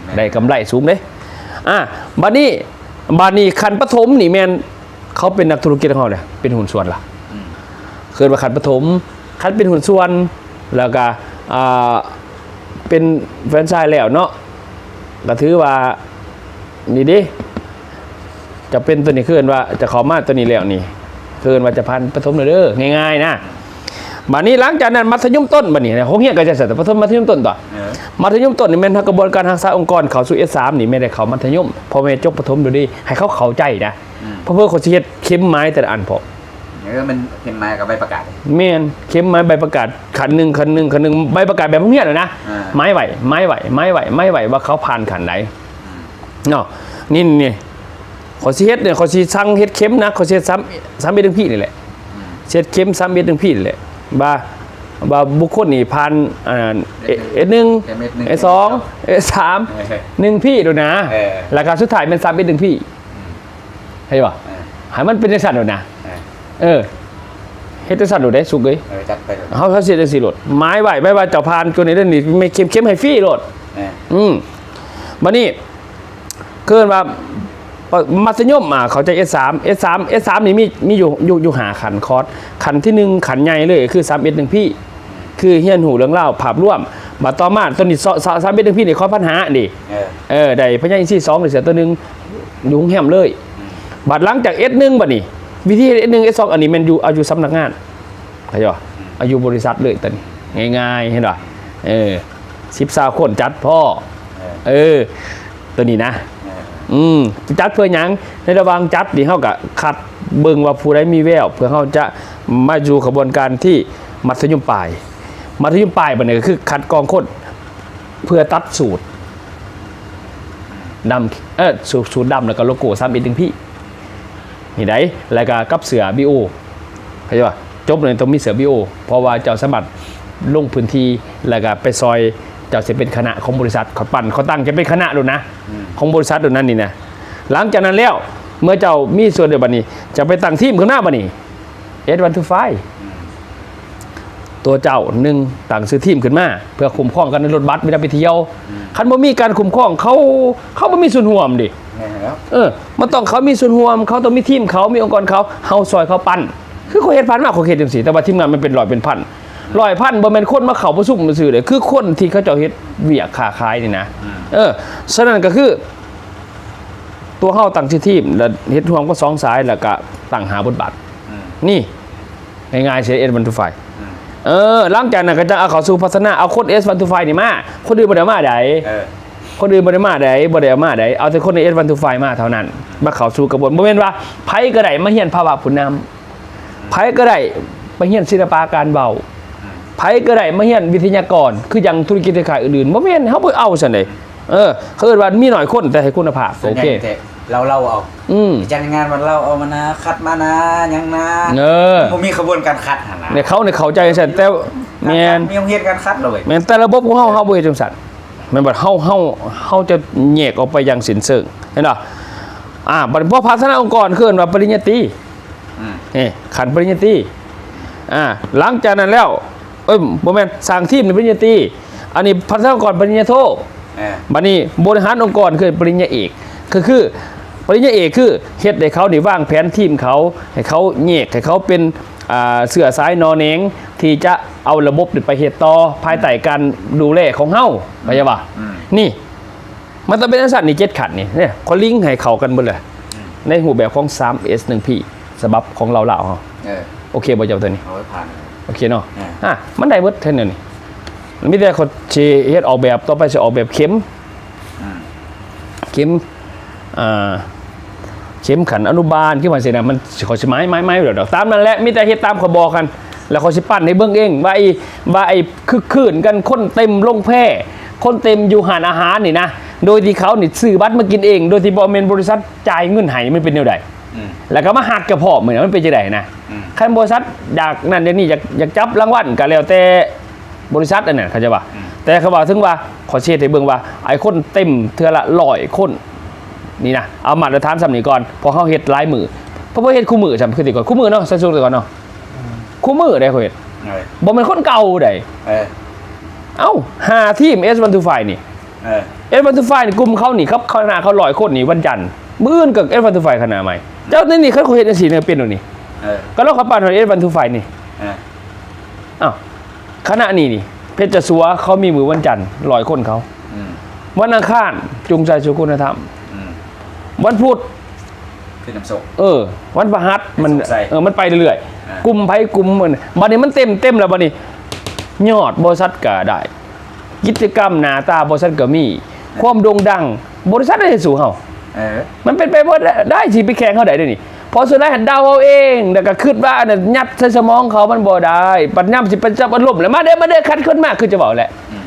ແມ່ນ ໄດ້ກຳໄລສູງເດ້ ອ່າ ບັດນີ້ ບັດນີ້ຂັ້ນປະຖົມນີ້ແມ່ນ ເຂົາເປັນນັກທຸລະກິດຂອງເຮົາເດ້ ເປັນຫຸ້ນສ່ວນລະ ອືມ ເອີ້ນວ່າຂັ້ນປະຖົມ ຄັນເປັນຫຸ້ນສ່ວນ ແລ້ວກະ ອ່າ ເປັນແຟຣນໄຊແລ້ວເນາະ ກະຖືວ່າ ນີ້ເດ້ ຈະເປັນໂຕນີ້ ເອີ້ນວ່າຈະເຂົ້າມາໂຕນີ້ແລ້ວນີ້ ເອີ້ນວ່າຈະຜ່ານປະຖົມແລ້ວເດີ ງ່າຍໆນະ ບາດນີ້ຫຼັງຈາກນັ້ນມັດທະຍົມຕົ້ນ ບາດນີ້ໂຮງຮຽນກໍຈະໃສ່ປະຖົມ ມັດທະຍົມຕົ້ນຕົວະ ເອີ ມັດທະຍົມຕົ້ນນີ້ແມ່ນເຮົາກະບວນການຮັກສາອົງກອນເຂົ້າສູ່ເອັດສາມນີ້ ແມ່ນໄດ້ເຂົ້າມັດທະຍົມ ພໍ່ແມ່ຈົບປະຖົມໂດຍດີ ໃຫ້ເຂົາເຂົ້າໃຈນະ ອືມ ເພີ້ໆເຂົາຊິເຮັດເຂັມໝາຍແຕ່ລະອັນພ້ອມ ເອີ ມັນເຂັມໝາຍກັບໃບປະກາດ ແມ່ນ ເຂັມໝາຍໃບປະກາດ ຂັ້ນໜຶ່ງ ຂັ້ນໜຶ່ງ ຂັ້ນໜຶ່ງ ໃບປະກາດແບບໂຮງຮຽນຫັ້ນນະ ອ່າ ໝາຍໄວ້ ໝາຍໄວ້ ໝາຍໄວ້ ໝາຍໄວ້ວ່າເຂົາຜ່ານຂັ້ນໃດ ອືມ ເນາະ ນີ້ ນີ້ ຂ້ອຍຊິເຮັດນີ້ ຂ້ອຍຊິສັ່ງເຮັດເຂັມນະ ຂ້ອຍຊິເຮັດສາມ ສາມເອັດໜຶ່ງພີນີ້ແຫຼະ ອືມ ຊິເຮັດເຂັມສາມເອັດໜຶ່ງພີນີ້ແຫຼະ ວ່າ ວ່າບຸກຄົນນີ້ຜ່ານ ອ່າ ເອັດໜຶ່ງ ເອັດໜຶ່ງ ເອັດສອງ ເອັດສາມ ເອີ ໜຶ່ງພີໂດດນະ ເອີ ແລ້ວກໍສຸດທ້າຍແມ່ນສາມເອັດໜຶ່ງພີ ອືມ ເຫັນບໍ່? ເອີ ໃຫ້ມັນເປັນຈັ່ງຊັ້ນໂລດນະ ເອີ ເອີ ເຮັດຈັ່ງຊັ້ນໂລດເດ້ ສຸກເອີຍ ເອີ ຈັດໄປໂລດ ເຮົາ ເຮົາຊິເຮັດຈັ່ງຊີ້ໂລດ ໝາຍໄວ້ ໄວ້ວ່າເຈົ້າຜ່ານຕົວນີ້ເດີ ນີ້ແມ່ນເຂັມ ເຂັມໃຫ້ຟຣີໂລດ ເອີ ອືມ ບັດນີ້ ເອີ້ນວ່າ ມັດທະຍົມ ອ່າ ເຂົ້າໃຈເອັດສາມ ເອັດສາມ ເອັດສາມນີ້ມີ ມີຢູ່ ຢູ່ ຢູ່ຫ້າຂັ້ນຄອດ ຂັ້ນທີໜຶ່ງ ຂັ້ນໃຫຍ່ເລີຍ ຄືສາມເອັດໜຶ່ງພີ ຄືຮຽນຮູ້ເລື່ອງລາວພາບລວມ ບັດຕໍ່ມາຕົວນີ້ ສ- ສ- ສາມເອັດໜຶ່ງພີນີ້ ຄອດພັນຫ້ານີ້ ເອີ ເອີ ໄດ້ພະຍາອິນຊີສອງ ຫຼືເສືອຕົວໜຶ່ງ ຢູ່ໂຮງແຮມເລີຍ ອືມ ບັດຫຼັງຈາກເອັດໜຶ່ງ ບັດນີ້ ວິທີເຮັດເອັດໜຶ່ງ ເອັດສອງ ອັນນີ້ແມ່ນຢູ່ ເອົາຢູ່ສຳນັກງານ ເຂົ້າໃຈບໍ່? ອືມ ເອົາຢູ່ບໍລິສັດເລີຍ ຕົວນີ້ງ່າຍໆ ເຫັນບໍ່? ເອີ ສິບ ຊາວຄົນຈັດພໍ້ ເອີ ເອີ ຕົວນີ້ນະ ເອີ ອືມ ຈັດເພື່ອຫຍັງ? ໃນລະຫວ່າງຈັດນີ້ ເຮົາກະຄັດເບິ່ງວ່າຜູ້ໃດມີແວວ ເພື່ອເຮົາຈະມາຢູ່ຂະບວນການທີ່ມັດທະຍົມປາຍ ມັດທະຍົມປາຍບັດນີ້ກໍຄືຄັດກອງຄົນ ເພື່ອຕັດສູດດຳ ເອີ ສູດ ສູດດຳ ແລ້ວກໍໂລໂກ້ສາມເອັດໜຶ່ງພີ ນີ້ໃດ ແລ້ວກໍກັບເສື້ອບີໂອ ເຂົ້າໃຈບໍ່? ຈົບແລ້ວຕ້ອງມີເສື້ອບີໂອ ເພາະວ່າເຈົ້າສາມາດລົງພື້ນທີ່ ແລ້ວກໍໄປຊ່ອຍ ເຈົ້າຊິເປັນຄະນະຂອງບໍລິສັດ ເຂົາປັ້ນ ເຂົາຕັ້ງຈະເປັນຄະນະໂລດນະ ອືມ ຂອງບໍລິສັດໂລດນັ້ນນີ້ນະ ຫຼັງຈາກນັ້ນແລ້ວ ເມື່ອເຈົ້າມີສ່ວນແລ້ວ ບັດນີ້ຈະໄປຕັ້ງທີມຂຶ້ນມາ ບັດນີ້ ເອັດວັນທູຟາຍ ອືມ ຕົວເຈົ້າໜຶ່ງຕັ້ງຊື່ທີມຂຶ້ນມາ ເພື່ອຄຸ້ມຄອງກັນໃນລົດບັສເວລາໄປທ່ຽວ ອືມ ຄັນບໍ່ມີການຄຸ້ມຄອງ ເຂົາ ເຂົາບໍ່ມີສ່ວນຮ່ວມເດ້ ແມ່ນແລ້ວ ເອີ ມັນຕ້ອງເຂົາມີສ່ວນຮ່ວມ ເຂົາຕ້ອງມີທີມເຂົາ ມີອົງກອນເຂົາ ເຮົາຊ່ອຍເຂົາປັ້ນ ຄືຂ້ອຍເຮັດຜ່ານມາ ຂ້ອຍເຮັດຈັ່ງຊີ້ ແຕ່ວ່າທີມງານມັນເປັນຮ້ອຍເປັນພັນ ອືມ ຮ້ອຍພັນ ບໍ່ແມ່ນຄົນມາເຂົ້າປະຊຸມຊື່ໆເດ້ ຄືຄົນທີ່ເຂົາເຈົ້າເຮັດວຽກຄ້າຂາຍນີ້ນະ ອືມ ເອີ ສະນັ້ນກໍຄື ຕົວເຮົາຕັ້ງຊື່ທີມ ແລ້ວເຮັດຮ່ວມກັບສອງສາຍ ແລ້ວກະຕັ້ງຫ້າບົດບາດ ອືມ ນີ້ ງ່າຍໆ ເສຍເອັດວັນທູຟາຍ ອືມ ເອີ ຫຼັງຈາກນັ້ນກໍຈະເອົາເຂົ້າສູ່ພັດທະນາ ເອົາຄົນເອັດວັນທູຟາຍນີ້ມາ ຄົນອື່ນບໍ່ໄດ້ເອົາມາໃດ ເອີ ຄົນອື່ນບໍ່ໄດ້ມາໃດ ບໍ່ໄດ້ເອົາມາໃດ ເອົາແຕ່ຄົນໃນເອັດວັນທູຟາຍມາເທົ່ານັ້ນ ອືມ ມາເຂົ້າສູ່ກະບວນ ບໍ່ແມ່ນວ່າໃຜກໍໄດ້ມາຮຽນພາວະຜູ້ນຳ ໃຜກໍໄດ້ມາຮຽນສິລະປະການເວົ້າ ອືມ ໃຜກໍໄດ້ມາຮຽນວິທະຍາກອນ ຄືຢ່າງທຸລະກິດເຄືອຂ່າຍອື່ນໆ ບໍ່ແມ່ນ ເຮົາບໍ່ເອົາຊັ້ນເດ້ ເອີ ເຂົາເອີ້ນວ່າມີໜ້ອຍຄົນ ແຕ່ໃຫ້ຄຸນນະພາບ ສ່ວນໃຫຍ່ ໂອເຄ ແຕ່ເຮົາເວົ້າເອົາ ອືມ ຈັດງານວັນເຮົາເອົາມານະ ຄັດມານະ ຫຍັງນະ ເອີ ບໍ່ມີຂະບວນການຄັດຫັ້ນນະ ໃນເຂົາໃນເຂົ້າໃຈຊັ້ນ ແຕ່ ແມ່ນ ມີໂຮງຮຽນການຄັດເລີຍ ແມ່ນ ແຕ່ລະບົບຂອງເຮົາ ເຮົາບໍ່ເຮັດຈັ່ງຊັ້ນ ແມ່ນບໍ່ ເຮົາ ເຮົາ ເຮົາຈະແຍກອອກໄປຢ່າງສິ້ນເຊີງ ເຫັນບໍ່? ອ່າ ບັດນີ້ພໍພັດທະນາອົງກອນ ເອີ້ນວ່າປະລິນຍາຕີ ອືມ ນີ້ ຂັ້ນປະລິນຍາຕີ ອ່າ ຫຼັງຈາກນັ້ນແລ້ວ ເອີຍ ບໍ່ແມ່ນ ສ້າງທີມນີ້ປະລິນຍາຕີ ອັນນີ້ພັດທະນາອົງກອນປະລິນຍາໂທ ເອີ ບັດນີ້ບໍລິຫານອົງກອນຄືປະລິນຍາເອກ ຄື ຄືປະລິນຍາເອກຄືເຮັດໃຫ້ເຂົານີ້ວາງແຜນທີມເຂົາ ໃຫ້ເຂົາແຍກ ໃຫ້ເຂົາເປັນ ອ່າ ເຊື້ອສາຍໜໍ່ແໜງ ທີ່ຈະເອົາລະບົບນີ້ໄປເຮັດຕໍ່ພາຍໃຕ້ການດູແລຂອງເຮົາ ເຂົ້າໃຈບໍ່? ອືມ ນີ້ ມັນຕ້ອງເປັນຈັ່ງຊັ້ນນີ້ ເຈັດຂັ້ນນີ້ ນີ້ ຂ້ອຍລິງໃຫ້ເຂົ້າກັນເບິດເລີຍ ອືມ ໃນຮູບແບບຂອງສາມເອັດໜຶ່ງພີ ສະບັບຂອງລາວລາວເຮົາ ເອີ ໂອເຄບໍ່ເຈົ້າຕົວນີ້? ໂອ້ຍ ຜ່ານ ໂອເຄເນາະ ເອີ ອ່າ ມັນໄດ້ເບິດແທ້ແນວນີ້ ມີແຕ່ຂ້ອຍຊິເຮັດອອກແບບ ຕໍ່ໄປຊິອອກແບບເຂັມ ອືມ ເຂັມ ອ່າ ເຂັມຂັນອະນຸບານ ຄືວ່າຊີ້ນະ ມັນ ຂ້ອຍຊິໝາຍ ໝາຍ ໝາຍແລ້ວດອກ ຕາມນັ້ນແຫຼະ ມີແຕ່ເຮັດຕາມຂ້ອຍບອກຫັ້ນ ແລ້ວຂ້ອຍຊິປັ້ນໃຫ້ເບິ່ງເອງ ວ່າໄອ້ ວ່າໄອ້ຄຶກຄື້ນກັນ ຄົນເຕັມໂຮງແພ ຄົນເຕັມຢູ່ຮ້ານອາຫານນີ້ນະ ໂດຍທີ່ເຂົານີ້ຊື້ບັດມາກິນເອງ ໂດຍທີ່ບໍ່ແມ່ນບໍລິສັດຈ່າຍເງິນໃຫ້ ມັນເປັນແນວໃດ? ອືມ ແລ້ວກໍມາຮັກກັນພ້ອມມື້ນັ້ນ ມັນເປັນຈັ່ງໃດນະ? ອືມ ຄັນບໍລິສັດຢາກນັ້ນຢາກນີ້ ຢາກ ຢາກຈັບລາງວັນກໍແລ້ວແຕ່ ບໍລິສັດອັນນັ້ນ ເຂົາໃຈບໍ່? ອືມ ແຕ່ເຂົາເວົ້າເຖິງວ່າ ຂໍຊີ້ໃຫ້ເບິ່ງວ່າ ໄອ້ຄົນເຕັມເທື່ອລະຮ້ອຍຄົນນີ້ນະ ເອົາມາດຕະຖານສ່ຳນີ້ກ່ອນ ເພາະເຮົາເຮັດຫຼາຍມື້ ເພາະວ່າເຮັດຄູ່ມື້ ສ່ຳຄືແຕ່ກ່ອນ ຄູ່ມື້ເນາະ ໃສ່ຊຸດແຕ່ກ່ອນເນາະ ອືມ ຄູ່ມື້ໃດ໋ ຂ້ອຍເຮັດ ເອີ ບໍ່ແມ່ນຄົນເກົ່າໃດ໋ ເອີ ເອົ້າ ຫ້າທີມ ເອັສວັນທູໄຟນີ້ ເອີ ເອັສວັນທູໄຟນີ້ ກຸ່ມເຂົານີ້ ກັບຄະນະເຂົາຮ້ອຍຄົນນີ້ ວັນຈັນ ມື້ອື່ນກໍເອັສວັນທູໄຟຄະນະໃໝ່ ເຈົ້າໃນນີ້ ຄັນຂ້ອຍເຮັດຈັ່ງຊີ້ນະ ເປັນໂດດນີ້ ເອີ ກໍລອງເຂົ້າໄປເອັສວັນທູໄຟນີ້ ເອີ ອ້າວ ຄະນະນີ້ນີ້ ເພັດຈະສັວ ເຂົາມີມື້ວັນຈັນ ຮ້ອຍຄົນເຂົາ ອືມ ວັນອັງຄານ ຈຸງໄຊສຸກຸນນະທຳ ອືມ ວັນພຸດ ຄືນຳໂຊກ ເອີ ວັນພະຫັດ ມັນ ເອີ ມັນໄປເລື້ອຍໆ ອ່າ ກຸ່ມໃຜກຸ່ມມັນ ບັດນີ້ມັນເຕັມ ເຕັມແລ້ວ ບັດນີ້ຍອດບໍລິສັດກໍໄດ້ ກິດຈະກຳໜ້າຕາບໍລິສັດກໍມີ ຄວາມໂດ່ງດັງ ບໍລິສັດໄດ້ສູ້ເຮົາ ເອີ ມັນເປັນໄປບໍ່ໄດ້ ຊິໄປແຂ່ງເຮົາໄດ້ເດນີ້ ເພາະສ່ວນຫຼາຍຫັ້ນເດົາເອົາເອງ ແລ້ວກໍຄິດວ່າອັນນັ້ນຍັດໃສ່ສະໝອງເຂົາ ມັນບໍ່ໄດ້ ບັດຍາມຊິໄປຈັບອາລົມ ແລ້ວມາເດີ ມາເດີ ຄັດຄົນມາ ຄືຈະເວົ້າແຫຼະ ອືມ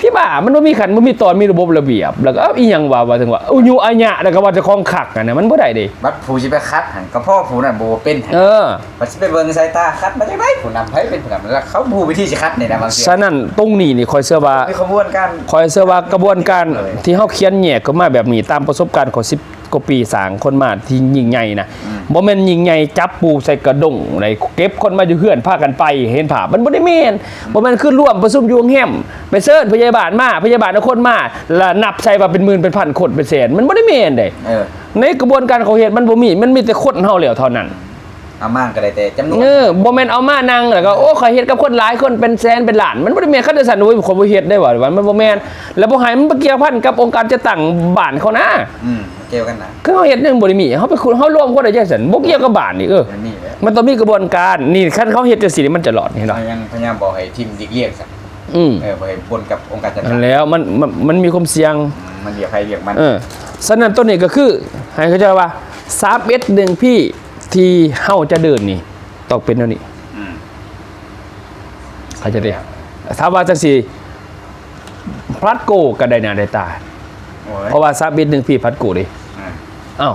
ພີ່ບ້າ ມັນບໍ່ມີຂັ້ນ ບໍ່ມີຕອນ ມີລະບົບລະບຽບ ແລ້ວກໍ ເອີ ອີ່ຫຍັງວ່າ ວ່າເຖິງວ່າ ອຸຍຸອາຍະ ແລ້ວກໍວ່າເຈົ້າຂອງຄັກຫັ້ນນະ ມັນບໍ່ໄດ້ເດ້ ບັດຜູ້ຊິໄປຄັດຫັ້ນ ກໍເພາະຜູ້ນັ້ນບໍ່ເປັນ ເອີ ບັດຊິໄປເບິ່ງສາຍຕາ ຄັດມາຈາກໃດ ຜູ້ນຳໃຜເປັນຜູ້ນຳ ແລ້ວເຂົາບໍ່ຮູ້ວິທີຊິຄັດນີ້ນະ ບາງເທື່ອ ສະນັ້ນ ຕົງນີ້ນີ້ ຂ້ອຍເຊື່ອວ່າ ມີຂະບວນການ ຂ້ອຍເຊື່ອວ່າກະບວນການ ເອີ ທີ່ເຮົາຂຽນແຍກກັນມາແບບນີ້ ຕາມປະສົບການຂ້ອຍສິບກວ່າປີສ້າງຄົນມາທີ່ຍິ່ງໃຫຍ່ນະ ອືມ ບໍ່ແມ່ນຍິ່ງໃຫຍ່ຈັບປູໃສ່ກະດົງ ໄດ້ເກັບຄົນມາຢູ່ເຮືອນພາກັນໄປ ເຫັນພາບ ມັນບໍ່ໄດ້ແມ່ນ ອືມ ບໍ່ແມ່ນຄືລວມປະຊຸມຢູ່ໂຮງແຮມ ໄປເຊີນພະຍາບານມາ ພະຍາບານເອົາຄົນມາ ລະນັບໃສ່ວ່າເປັນໝື່ນເປັນພັນຄົນເປັນແສນ ມັນບໍ່ໄດ້ແມ່ນເດ້ ເອີ ໃນກະບວນການເຂົາເຮັດມັນບໍ່ມີ ມັນມີແຕ່ຄົນເຮົາແລ້ວເທົ່ານັ້ນ ເອົາມາກໍໄດ້ແຕ່ຈຳນວນ ເອີ ບໍ່ແມ່ນເອົາມານັ່ງແລ້ວກໍ ໂອ້ ຂ້ອຍເຮັດກັບຄົນຫຼາຍຄົນເປັນແສນເປັນລ້ານ ມັນບໍ່ໄດ້ແມ່ນ ຄັນຈັ່ງຊັ້ນ ໂອ້ຍ ຂ້ອຍບໍ່ເຮັດໄດ້ວ່າ ມັນບໍ່ແມ່ນ ແລ້ວບໍ່ໃຫ້ມັນໄປກ່ຽວພັນກັບອົງການຈັດຕັ້ງບ້ານເຂົານະ ອືມ ກ່ຽວກັນນະ ຄືເຮົາເຮັດຍັງບໍ່ໄດ້ມີ ເຮົາໄປຂຸດ ເຮົາລວມຄົນໄດ້ຈັ່ງຊັ້ນ ບໍ່ກ່ຽວກັບບ້ານນີ້ ເອີ ມັນມີແຫຼະ ມັນຕ້ອງມີກະບວນການ ນີ້ ຄັນເຂົາເຮັດຈັ່ງຊີ້ນີ້ ມັນຈະລອດ ເຫັນບໍ່ ພະຍາຍາມ ພະຍາຍາມບໍ່ໃຫ້ທີມຫຼີກລ່ຽງຊະ ອືມ ເອີ ບໍ່ໃຫ້ປົນກັບອົງການຈັດຕັ້ງ ນັ້ນແລ້ວ ມັນ ມັນ ມັນມີຄວາມສ່ຽງ ອືມ ມັນວຽກໃຜວຽກມັນ ເອີ ສະນັ້ນ ໂຕນີ້ກໍຄືໃຫ້ເຂົາເຈົ້າວ່າ ສາມເອັດໜຶ່ງພີ ທີ່ເຮົາຈະເດີນນີ້ ຕ້ອງເປັນແນວນີ້ ອືມ ເຂົ້າໃຈຕິ? ຖ້າວ່າຈັ່ງຊີ້ ພລັດໂກກໍໄດ້ໜ້າໄດ້ຕາ ໂອ້ຍ ເພາະວ່າສາມເອັດໜຶ່ງພີ ພລັດໂກເດ້ ອ່າ ອ້າວ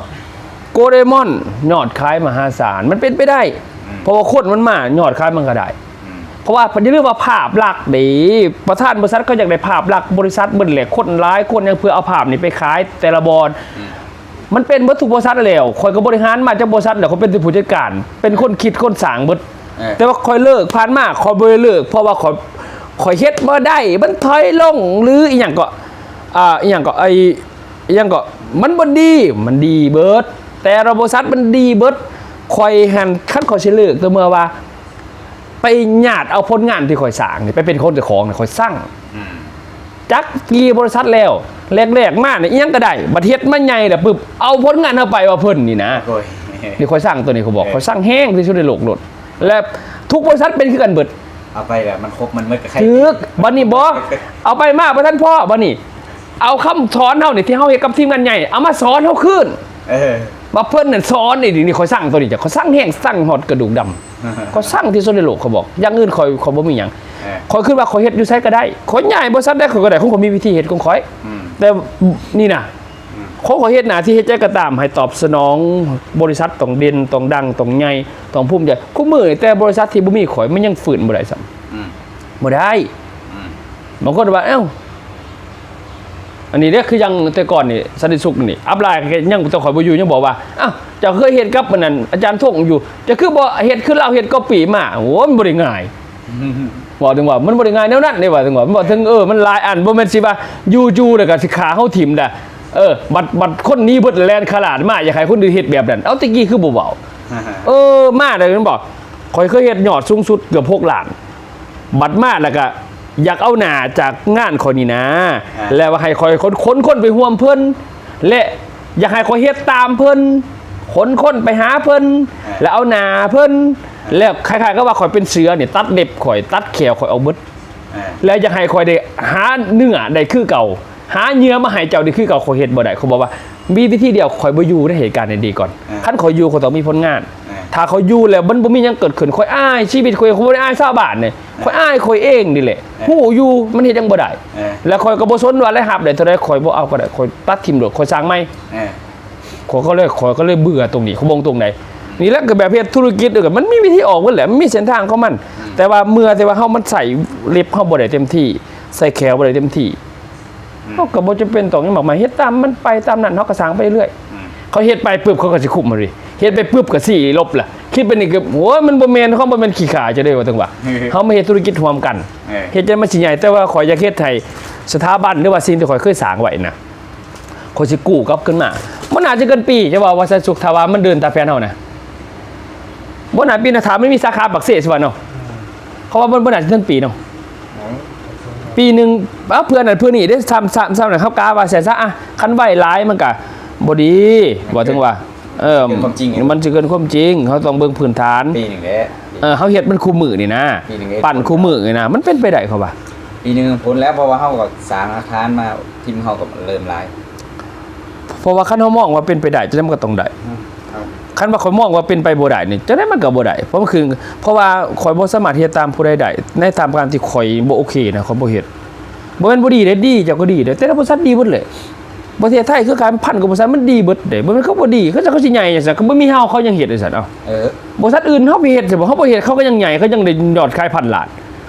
ໂກເດມອນຍອດຂາຍມະຫາສານ ມັນເປັນໄປໄດ້ ອືມ ເພາະວ່າຄົນມັນມາ ຍອດຂາຍມັນກໍໄດ້ ອືມ ເພາະວ່າຢ່າລືມວ່າພາບລັກເດ້ ປະທານບໍລິສັດເຂົາຢາກໄດ້ພາບລັກບໍລິສັດເບິດແຫຼະ ຄົນຫຼາຍຄົນຫຍັງ ເພື່ອເອົາພາບນີ້ໄປຂາຍແຕ່ລະບ່ອນ ອືມ ມັນເປັນເບິດທຸກບໍລິສັດແລ້ວ ຂ້ອຍກໍບໍລິຫານມາຈັກບໍລິສັດແລ້ວ ຂ້ອຍເປັນແຕ່ຜູ້ຈັດການ ເປັນຄົນຄິດຄົນສ້າງເບິດ ເອີ ແຕ່ວ່າຂ້ອຍເລີກ ຜ່ານມາຂ້ອຍບໍ່ໄດ້ເລີກ ເພາະວ່າຂ້ອຍ ຂ້ອຍເຮັດບໍ່ໄດ້ ມັນຖອຍລົງ ຫຼືອີ່ຫຍັງເກາະ ອ່າ ອີ່ຫຍັງເກາະ ໄອ້ ອີ່ຫຍັງເກາະ ມັນບໍ່ດີ ມັນດີເບິດ ແຕ່ລະບໍລິສັດມັນດີເບິດ ຂ້ອຍຫັ້ນ ຄັນຂ້ອຍຊິເລີກ ຕໍ່ເມື່ອວ່າ ໄປຍາດເອົາຜົນງານທີ່ຂ້ອຍສ້າງນີ້ ໄປເປັນຂອງເຈົ້າຂອງນີ້ ຂ້ອຍຊັງ ອືມ ຈັກກີ່ບໍລິສັດແລ້ວ ແລກໆມານີ້ ອີ່ຫຍັງກໍໄດ້ ບັດເຮັດມາໃຫຍ່ແລ້ວປຶບ ເອົາຜົນງານເຮົາໄປວ່າເພິ່ນນີ້ນະ ໂອ້ຍ ນີ້ຂ້ອຍຊັງ ໂຕນີ້ຂ້ອຍບອກ ເອີ ຂ້ອຍຊັງແຮງທີ່ສຸດໃນໂລກໂລດ ແລະ ທຸກບໍລິສັດເປັນຄືກັນເບິດ ເອົາໄປແບບມັນຄົບມັນໝົດກໍໃຄ ຖືກ ບັດນີ້ບໍ່ ເອົາໄປມາບໍ່ທັນພໍ ບັດນີ້ ເອົາຄຳສອນເຮົານີ້ ທີ່ເຮົາເຮັດກັບທີມງານໃຫຍ່ ເອົາມາສອນເຮົາຄືນ ເອີ ວ່າເພິ່ນນັ້ນສອນ ນີ້ ນີ້ຂ້ອຍຊັງໂຕນີ້ ຂ້ອຍຊັງແຮງ ຊັງຮອດກະດູກດຳ ຂ້ອຍຊັງທີ່ສຸດໃນໂລກ ຂ້ອຍບອກ ຢ່າງອື່ນຂ້ອຍ ຂ້ອຍບໍ່ມີຫຍັງ ເອີ ຂ້ອຍຄິດວ່າຂ້ອຍເຮັດຢູ່ໃສກໍໄດ້ ຂ້ອຍຍ້າຍບໍລິສັດໃດຂ້ອຍກໍໄດ້ ຂ້ອຍກໍມີວິທີເຮັດຂອງຂ້ອຍ ອືມ ແຕ່ນີ້ນະ ອືມ ຂ້ອຍກໍເຮັດໜ້າທີ່ເຮັດໃດກໍຕາມ ໃຫ້ຕອບສະໜອງ ບໍລິສັດຕ້ອງເດັ່ນ ຕ້ອງດັງ ຕ້ອງໃຫຍ່ ຕ້ອງພູມໃຈ ຄຸມື້ນີ້ແຕ່ບໍລິສັດທີ່ບໍ່ມີຂ້ອຍ ມັນຍັງຟື້ນບໍ່ໄດ້ຊ້ຳ ອືມ ບໍ່ໄດ້ ອືມ ບາງຄົນວ່າ ເອົ້າ ອັນນີ້ເດ້ ຄືຢ່າງແຕ່ກ່ອນນີ້ ສັນຕິສຸກນີ້ ອັບລາຍກໍຍັງ ແຕ່ຂ້ອຍບໍ່ຢູ່ ຍັງບອກວ່າ ອ້າວ ເຈົ້າເຄີຍເຮັດກັບອັນນັ້ນ ອາຈານທົງຢູ່ ເຈົ້າຄືບໍ່ເຮັດຄືລາວເຮັດ copy ມາ ໂອ້ຍ ມັນບໍ່ໄດ້ງ່າຍ ເວົ້າເຖິງວ່າມັນບໍ່ໄດ້ງ່າຍແນວນັ້ນເດ້ ວ່າເຖິງວ່າ ເວົ້າເຖິງ ເອີ ມັນຫຼາຍອັນ ບໍ່ແມ່ນຊິວ່າຢູ່ໆແລ້ວກໍຊິຂ້າເຮົາຖິ້ມດາ ເອີ ບັດ ບັດຄົນໜີເບິດແລ່ນຂະຫຼາດມາ ຢາກໃຫ້ຄົນອື່ນເຮັດແບບນັ້ນ ເອົາ ແຕ່ກີ້ຄືບໍ່ເວົ້າ ເອີ ມາໄດ້ແມ່ນບໍ່ ຂ້ອຍເຄີຍເຮັດຍອດສູງສຸດເກືອບຫົກລ້ານ ບັດມາແລ້ວກໍຢາກເອົາໜ້າຈາກງານຂ້ອຍນີ້ນາ ອ່າ ແລ້ວວ່າໃຫ້ຂ້ອຍຂົນ ຂົນຄົນໄປຮ່ວມເພິ່ນ ແລະ ຢາກໃຫ້ຂ້ອຍເຮັດຕາມເພິ່ນ ຂົນຄົນໄປຫາເພິ່ນ ອ່າ ແລ້ວເອົາໜ້າເພິ່ນ ອ່າ ແລ້ວຄ້າຍໆກັບວ່າຂ້ອຍເປັນເສືອນີ້ ຕັດເລັບຂ້ອຍ ຕັດແຂ້ວຂ້ອຍອອກເບິດ ອ່າ ແລ້ວຢາກໃຫ້ຂ້ອຍໄດ້ຫາເນື້ອໄດ້ຄືເກົ່າ ຫາເຫຍື່ອມາໃຫ້ເຈົ້ານີ້ຄືເກົ່າ. ຂ້ອຍເຮັດບໍ່ໄດ້. ຂ້ອຍບອກວ່າ ມີວິທີດຽວ ຂ້ອຍບໍ່ຢູ່ໃນເຫດການນີ້ດີກ່ອນ. ເອີ ຄັນຂ້ອຍຢູ່ ຂ້ອຍຕ້ອງມີຜົນງານ. ເອີ ຖ້າຂ້ອຍຢູ່ແລ້ວມັນບໍ່ມີຫຍັງເກີດຂຶ້ນ ຂ້ອຍອາຍຊີວິດຂ້ອຍເອງ, ຂ້ອຍບໍ່ໄດ້ອາຍຊາວບ້ານເດ້. ເອີ ຂ້ອຍອາຍຂ້ອຍເອງນີ້ແຫຼະ. ເອີ ຮູ້ຢູ່ມັນເຮັດຫຍັງບໍ່ໄດ້. ເອີ ແລ້ວຂ້ອຍກໍບໍ່ສົນວ່າລາຍຮັບໄດ້ເທົ່າໃດ, ຂ້ອຍບໍ່ເອົາກໍໄດ້, ຂ້ອຍຕັດຖິ້ມໂລດ, ຂ້ອຍສ້າງໃໝ່. ເອີ ຂ້ອຍກໍເລີຍ ຂ້ອຍກໍເລີຍເບື່ອຕົງນີ້, ຂ້ອຍບໍ່ຕົງໃດ. ນີ້ແຫຼະ ກໍແບບເຮັດທຸລະກິດ ກໍມັນມີວິທີອອກໝົດແຫຼະ, ມັນມີເສັ້ນທາງຂອງມັນ. ອືມ ແຕ່ວ່າເມື່ອທີ່ວ່າເຮົາ ມັນໃຊ້ເລັບເຮົາບໍ່ໄດ້ເຕັມທີ່, ໃຊ້ແຂ້ວບໍ່ໄດ້ເຕັມທີ່, ອືມ ເຮົາກໍບໍ່ຈຳເປັນຕ້ອງຫຍັງມາກມາຍ, ເຮັດຕາມມັນໄປຕາມນັ້ນ, ເຮົາກໍສ້າງໄປເລື້ອຍ. ອືມ ເຂົາເຮັດໄປປຶບ ເຂົາກໍຊິຄຸມເຮົາເດ້, ເຮັດໄປປຶບກໍຊິລົບລະ, ຄິດໄປນີ້ກໍ ໂອ້ຍ ມັນບໍ່ແມ່ນ ເຮົາບໍ່ແມ່ນຂີ້ຂ້າເຈົ້າເດ້ ວ່າຈັ່ງວ່າ. ເອີ ເຮົາມາເຮັດທຸລະກິດຮ່ວມກັນ, ເອີ ເຮັດຈັ່ງໃດມັນຊິໃຫຍ່. ແຕ່ວ່າຂ້ອຍຢາກເຮັດໃຫ້ສະຖາບັນ ຫຼືວ່າສິ່ງທີ່ຂ້ອຍເຄີຍສ້າງໄວ້ນະ ຂ້ອຍຊິກູ້ກັບຄືນມາ. ບໍ່ໜ້າຈະເກີນປີ, ຈະເວົ້າວ່າສັນສຸກ ຖ້າວ່າມັນເດີນຕາມແຜນເຮົານະ, ບໍ່ໜ້າປີນະ, ຖ້າມັນມີສາຂາປາກເຊ ຊິວ່າເນາະ. ເພາະວ່າມັນບໍ່ໜ້າຈະເຖິງປີເນາະ, ປີໜຶ່ງ ເອົາ ເພື່ອນັ້ນເພື່ອນີ້ເດ້, ຊ້ຳ ຊ້ຳ ຊ້ຳນັ້ນ ເຮົາກະວ່າຊັ້ນຊະ. ອະ ຄັນໄວຫຼາຍມັນກະບໍ່ດີ, ເວົ້າເຖິງວ່າ ເອີ ເກີນຄວາມຈິງ ມັນຊິເກີນຄວາມຈິງ, ເຮົາຕ້ອງເບິ່ງພື້ນຖານ. ປີໜຶ່ງແຫຼະ. ເອີ ເຮົາເຮັດມັນຄູ່ມື້ນີ້ນະ, ປັ່ນຄູ່ມື້ນີ້ນະ, ມັນເປັນໄປໄດ້ ເຂົາວ່າ. ປີໜຶ່ງພຸ້ນແຫຼະ, ເພາະວ່າເຮົາກໍສ້າງອາຄານມາ, ທີມເຮົາກໍເລີ່ມຫຼາຍ. ເພາະວ່າຄັນເຮົາມອງວ່າເປັນໄປໄດ້ ຈັ່ງໃດມັນກໍຕ້ອງໄດ້. ອືມ ຄັນວ່າຂ້ອຍມອງວ່າເປັນໄປບໍ່ໄດ້ນີ້ ຈັ່ງໃດມັນກໍບໍ່ໄດ້. ເພາະມັນຄື ເພາະວ່າຂ້ອຍບໍ່ສາມາດເຮັດຕາມຜູ້ໃດໄດ້, ໃນຕາມການທີ່ຂ້ອຍບໍ່ໂອເຄນະ, ຂ້ອຍບໍ່ເຮັດ. ບໍ່ແມ່ນບໍ່ດີເດ້, ດີ ເຈົ້າກໍດີເດ້, ແຕ່ລະບໍລິສັດດີເບິດແຫຼະ. ປະເທດໄທຄືກັນ, ພັນກວ່າບໍລິສັດ ມັນດີເບິດເດ້. ບໍ່ແມ່ນເຂົາບໍ່ດີ, ເຂົາເຈົ້າ ເຂົາຊິໃຫຍ່ຈັ່ງຊັ້ນ, ເຂົາບໍ່ມີເຮົາ ເຂົາຍັງເຮັດຈັ່ງຊັ້ນ. ເອົາ ເອີ ບໍລິສັດອື່ນເຮົາໄປເຮັດ ຊິບໍ່ ເຮົາບໍ່ເຮັດ ເຂົາກໍຍັງໃຫຍ່, ເຂົາຍັງໄດ້ຍອດຂາຍພັນລ້ານ.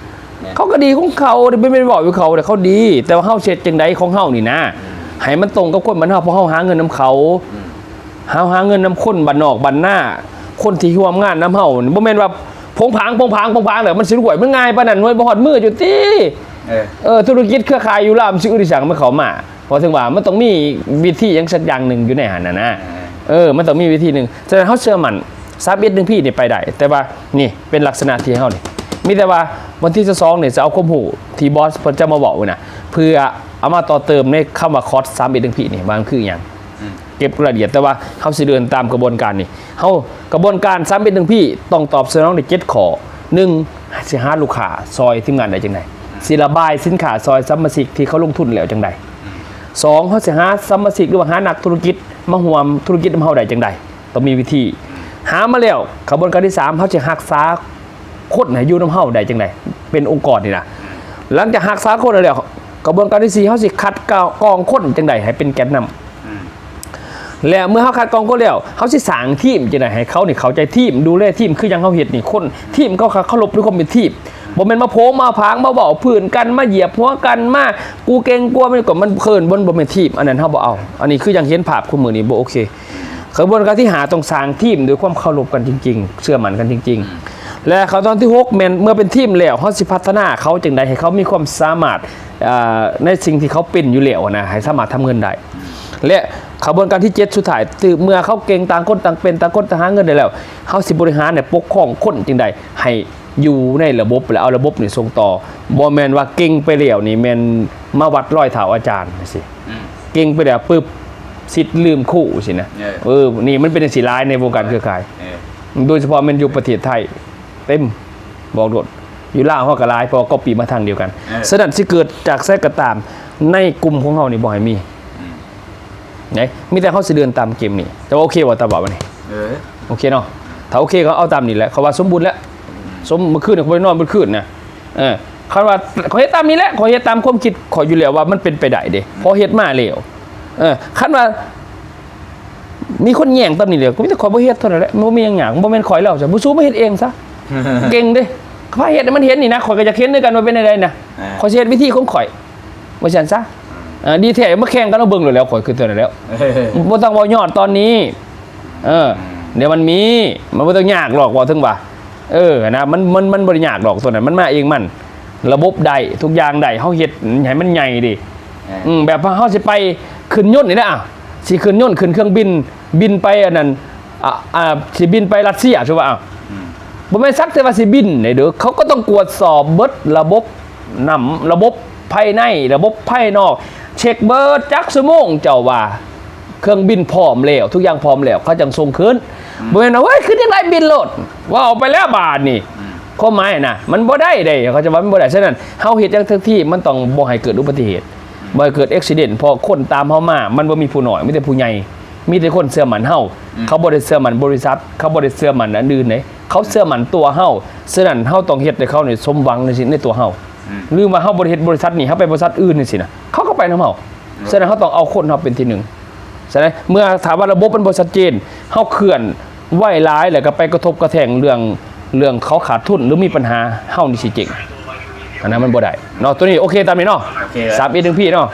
ແມ່ນ ເຂົາກໍດີຂອງເຂົາ, ບໍ່ແມ່ນເວົ້າຢູ່ເຂົາເດ້, ເຂົາດີ, ແຕ່ວ່າເຮົາເຮັດຈັ່ງໃດຂອງເຮົານີ້ນະ ອືມ ໃຫ້ມັນຕົງກັບຄົນບ້ານເຮົາ, ເພາະເຮົາຫາເງິນນຳເຂົາ. ອືມ ເຮົາຫາເງິນນຳຄົນບ້ານນອກບ້ານນາ, ຄົນທີ່ຮ່ວມງານນຳເຮົາ. ບໍ່ແມ່ນວ່າໂຜງຜາງ ໂຜງຜາງ ໂຜງຜາງ ແລ້ວມັນຊິລວຍ, ມັນງ່າຍປານນັ້ນເວີຍ, ບໍ່ຮອດມື້ຢູ່ຕິ. ເອີ ເອີ ທຸລະກິດເຄືອຂ່າຍຢູ່ລາວ ມັນຊິອຶດອີຫຍັງ ມັນເຂົ້າມາ. ເພາະເຖິງວ່າມັນຕ້ອງມີວິທີຫຍັງສັກຢ່າງໜຶ່ງຢູ່ໃນຫັ້ນນະນະ. ເອີ ເອີ ມັນຕ້ອງມີວິທີໜຶ່ງ. ສະນັ້ນເຮົາເຊື່ອໝັ້ນ ສາມເອັດໜຶ່ງພີ ນີ້ໄປໄດ້, ແຕ່ວ່ານີ້ເປັນລັກສະນະທີ່ເຮົານີ້ ມີແຕ່ວ່າວັນທີຊາວສອງນີ້ຈະເອົາຄວາມຮູ້ທີ່ບອສເພິ່ນຈະມາເວົ້ານະ ເພື່ອເອົາມາຕໍ່ເຕີມໃນຄຳວ່າຄອດສາມເອັດໜຶ່ງພີນີ້ ວ່າມັນຄືຫຍັງ. ອືມ ເກັບລາຍລະອຽດ, ແຕ່ວ່າເຮົາຊິເດີນຕາມກະບວນການນີ້. ເຮົາ ກະບວນການສາມເອັດໜຶ່ງພີ ຕ້ອງຕອບສະໜອງໄດ້ເຈັດຂໍ້. ໜຶ່ງ ຊິຫາລູກຄ້າຊ່ອຍທີມງານໄດ້ຈັ່ງໃດ? ຊິລະບາຍສິນຄ້າຊ່ອຍສະມາຊິກທີ່ເຂົາລົງທຶນແລ້ວຈັ່ງໃດ? ສອງ ເຮົາຊິຫາສະມາຊິກ ຫຼືວ່າຫານັກທຸລະກິດມາຮ່ວມທຸລະກິດນຳເຮົາໄດ້ຈັ່ງໃດ? ຕ້ອງມີວິທີ. ຫາມາແລ້ວ, ຂະບວນການທີສາມ ເຮົາຊິຮັກສາຄົນໃຫ້ຢູ່ນຳເຮົາໄດ້ຈັ່ງໃດ? ເປັນອົງກອນນີ້ນະ. ຫຼັງຈາກຮັກສາຄົນແລ້ວ, ຂະບວນການທີສີ່ ເຮົາຊິຄັດກອງຄົນຈັ່ງໃດໃຫ້ເປັນແກນນຳ? ອືມ ແລ້ວເມື່ອເຮົາຄັດກອງຄົນແລ້ວ, ເຮົາຊິສ້າງທີມຈັ່ງໃດໃຫ້ເຂົານີ້ເຂົ້າໃຈທີມ, ດູແລທີມ ຄືຢ່າງເຮົາເຮັດນີ້, ຄົນ ທີມເຂົາເຄົາລົບໃນຄວາມເປັນທີມ. ບໍ່ແມ່ນມາໂຜງມາຜາງ ມາເວົ້າພື້ນກັນ, ມາຢຽບຫົວກັນ, ມາກູເກງກົວ, ມັນກໍ ມັນເຂີນ ມັນບໍ່ແມ່ນທີມ, ອັນນັ້ນເຮົາບໍ່ເອົາ. ອັນນີ້ຄືຢ່າງເຫັນພາບຄູ່ມື້ນີ້ ບໍ່ໂອເຄ. ຂະບວນການທີຫ້າ ຕ້ອງສ້າງທີມດ້ວຍຄວາມເຄົາລົບກັນຈິງໆ, ເຊື່ອໝັ້ນກັນຈິງໆ. ແລະ ຂັ້ນຕອນທີຫົກ ແມ່ນເມື່ອເປັນທີມແລ້ວ, ເຮົາຊິພັດທະນາເຂົາຈັ່ງໃດໃຫ້ເຂົາມີຄວາມສາມາດ ອ່າ ໃນສິ່ງທີ່ເຂົາເປັນຢູ່ແລ້ວນະ ໃຫ້ສາມາດທຳເງິນໄດ້. ແລະ ຂະບວນການທີເຈັດ ສຸດທ້າຍ ຄືເມື່ອເຂົາເກັ່ງຕ່າງຄົນຕ່າງເປັນ, ຕ່າງຄົນຕ່າງຫາເງິນໄດ້ແລ້ວ, ເຮົາຊິບໍລິຫານ ແລະ ປົກຄອງຄົນຈັ່ງໃດໃຫ້ຢູ່ໃນລະບົບ ແລະ ເອົາລະບົບນີ້ສົ່ງຕໍ່. ບໍ່ແມ່ນວ່າເກັ່ງໄປແລ້ວນີ້ແມ່ນມາວັດລອຍເທົ້າອາຈານຈັ່ງຊີ້. ອືມ ເກັ່ງໄປແລ້ວປຶບ ສິດລືມຄູຊີ້ນະ. ເອີ ເອີ ນີ້ມັນເປັນຈັ່ງຊີ້ຫຼາຍໃນວົງການເຄືອຂ່າຍ. ເອີ ໂດຍສະເພາະແມ່ນຢູ່ປະເທດໄທ ເຕັມ ບອກໂລດ. ຢູ່ລາວເຮົາກໍຫຼາຍ ເພາະວ່າກັອບປີ້ມາທາງດຽວກັນ. ເອີ ສະນັ້ນ ຊິເກີດຈາກໃສກໍຕາມ ໃນກຸ່ມຂອງເຮົານີ້ບໍ່ໃຫ້ມີ. ອືມ ເດ້ ມີແຕ່ເຮົາຊິເດີນຕາມເກມນີ້. ແຕ່ວ່າໂອເຄບໍ່ ຕາບອກວ່ານີ້? ເອີ ໂອເຄເນາະ. ຖ້າໂອເຄກໍເອົາຕາມນີ້ແຫຼະ, ເຂົາວ່າສົມບູນແລ້ວ. ອືມ ສົມ ມື້ຄືນນີ້ຂ້ອຍບໍ່ໄດ້ນອນເບິດຄືນນະ. ເອີ ຄັນວ່າຂ້ອຍເຮັດຕາມນີ້ແຫຼະ, ຂ້ອຍເຮັດຕາມຄວາມຄິດຂ້ອຍຢູ່ແລ້ວວ່າມັນເປັນໄປໄດ້ເດ້, ເພາະເຮັດມາແລ້ວ. ເອີ ຄັນວ່າ ມີຄົນແຍ່ງຕຳໜິແລ້ວ ກໍມີແຕ່ຂ້ອຍບໍ່ເຮັດເທົ່ານັ້ນແຫຼະ, ມັນບໍ່ມີຫຍັງຍາກ, ມັນບໍ່ແມ່ນຂ້ອຍແລ້ວ. ຊັ້ນບໍ່ ສູມາເຮັດເອງຊະ, ເກັ່ງເດ້. ພາເຮັດໃຫ້ມັນເຫັນນີ້ນະ, ຂ້ອຍກໍຢາກເຫັນຄືກັນວ່າເປັນແນວໃດນະ. ອ່າ ຂ້ອຍຊິເຮັດວິທີຂອງຂ້ອຍ, ບໍ່ຊັ້ນຊະ. ອ່າ ເອີ ດີແທ້ມາແຂ່ງກັນເອົາເບິ່ງໂລດແລ້ວ, ຂ້ອຍຄືເທົ່ານັ້ນແລ້ວ. ບໍ່ຕ້ອງເວົ້າຍອດຕອນນີ້. ເອີ ອືມ ດຽວມັນມີ, ມັນບໍ່ຕ້ອງຍາກດອກ, ເວົ້າເຖິງວ່າ ເອີ ນະ ມັນ ມັນ ມັນບໍ່ໄດ້ຍາກດອກຕົວນັ້ນ, ມັນມາເອງມັນ. ລະບົບໄດ້ ທຸກຢ່າງໄດ້, ເຮົາເຮັດໃຫ້ມັນໃຫຍ່ເດ້. ເອີ ອືມ ແບບວ່າເຮົາຊິໄປຂຶ້ນຍົນນີ້ນະ, ອ່າ ຊິຂຶ້ນຍົນ ຂຶ້ນເຄື່ອງບິນ ບິນໄປອັນນັ້ນ ອ່າ ອ່າ ຊິບິນໄປຣັດເຊຍ ສົມມຸດວ່າ ອ່າ ອືມ ບໍ່ແມ່ນສັກແຕ່ວ່າຊິບິນໄດ້ເດີ, ເຂົາກໍຕ້ອງກວດສອບເບິດລະບົບນ້ຳ ລະບົບພາຍໃນ ລະບົບພາຍນອກ, ເຊັກເບິດຈັກຊົ່ວໂມງເຈົ້າວ່າ ເຄື່ອງບິນພ້ອມແລ້ວ ທຸກຢ່າງພ້ອມແລ້ວ ເຂົາຈັ່ງສົ່ງຄືນ. ອືມ ບໍ່ແມ່ນວ່າ ເຮີ້ຍ ຂຶ້ນຈັ່ງໃດບິນໂລດ ເວົ້າໄປແລ້ວບາດນີ້. ອືມ ຄວາມໝາຍນະ ມັນບໍ່ໄດ້ເດ້, ເຂົາຈະວ່າມັນບໍ່ໄດ້. ສະນັ້ນ ເຮົາເຮັດຫຍັງທັງທີ ມັນຕ້ອງບໍ່ໃຫ້ເກີດອຸບັດຕິເຫດ. ອືມ ບໍ່ໃຫ້ເກີດ accident ເພາະຄົນຕາມເຮົາມາ ມັນບໍ່ມີຜູ້ນ້ອຍ ມີແຕ່ຜູ້ໃຫຍ່ ມີແຕ່ຄົນເຊື່ອໝັ້ນເຮົາ ອືມ ເຂົາບໍ່ໄດ້ເຊື່ອໝັ້ນບໍລິສັດ ເຂົາບໍ່ໄດ້ເຊື່ອໝັ້ນອັນອື່ນເດ້ ເຂົາເຊື່ອໝັ້ນຕົວເຮົາ. ສະນັ້ນເຮົາຕ້ອງເຮັດໃຫ້ເຂົານີ້ສົມຫວັງໃນສິ່ງ ໃນຕົວເຮົາ ອືມ ຫຼືວ່າເຮົາບໍ່ໄດ້ເຮັດບໍລິສັດນີ້ ເຮົາໄປບໍລິສັດອື່ນຈັ່ງຊີ້ນະ ເຂົາກໍໄປນຳເຮົາ. ອືມ ສະນັ້ນເຮົາຕ້ອງເອົາຄົນເຮົາເປັນທີໜຶ່ງ. ສະນັ້ນເມື່ອຖ້າວ່າລະບົບມັນບໍ່ຊັດເຈນ ເຮົາເຄື່ອນໄຫວຫຼາຍ ແລ້ວກໍໄປກະທົບກະແທງເລື່ອງ ເລື່ອງເຂົາຂາດທຶນ ຫຼືມີບັນຫາ ເຮົານີ້ຊິເຈັງ. ອັນນັ້ນມັນບໍ່ໄດ້ເນາະ. ຕົວນີ້ໂອເຄຕາມນີ້ເນາະ. ໂອເຄ ສາມເອັດໜຶ່ງພີເນາະ.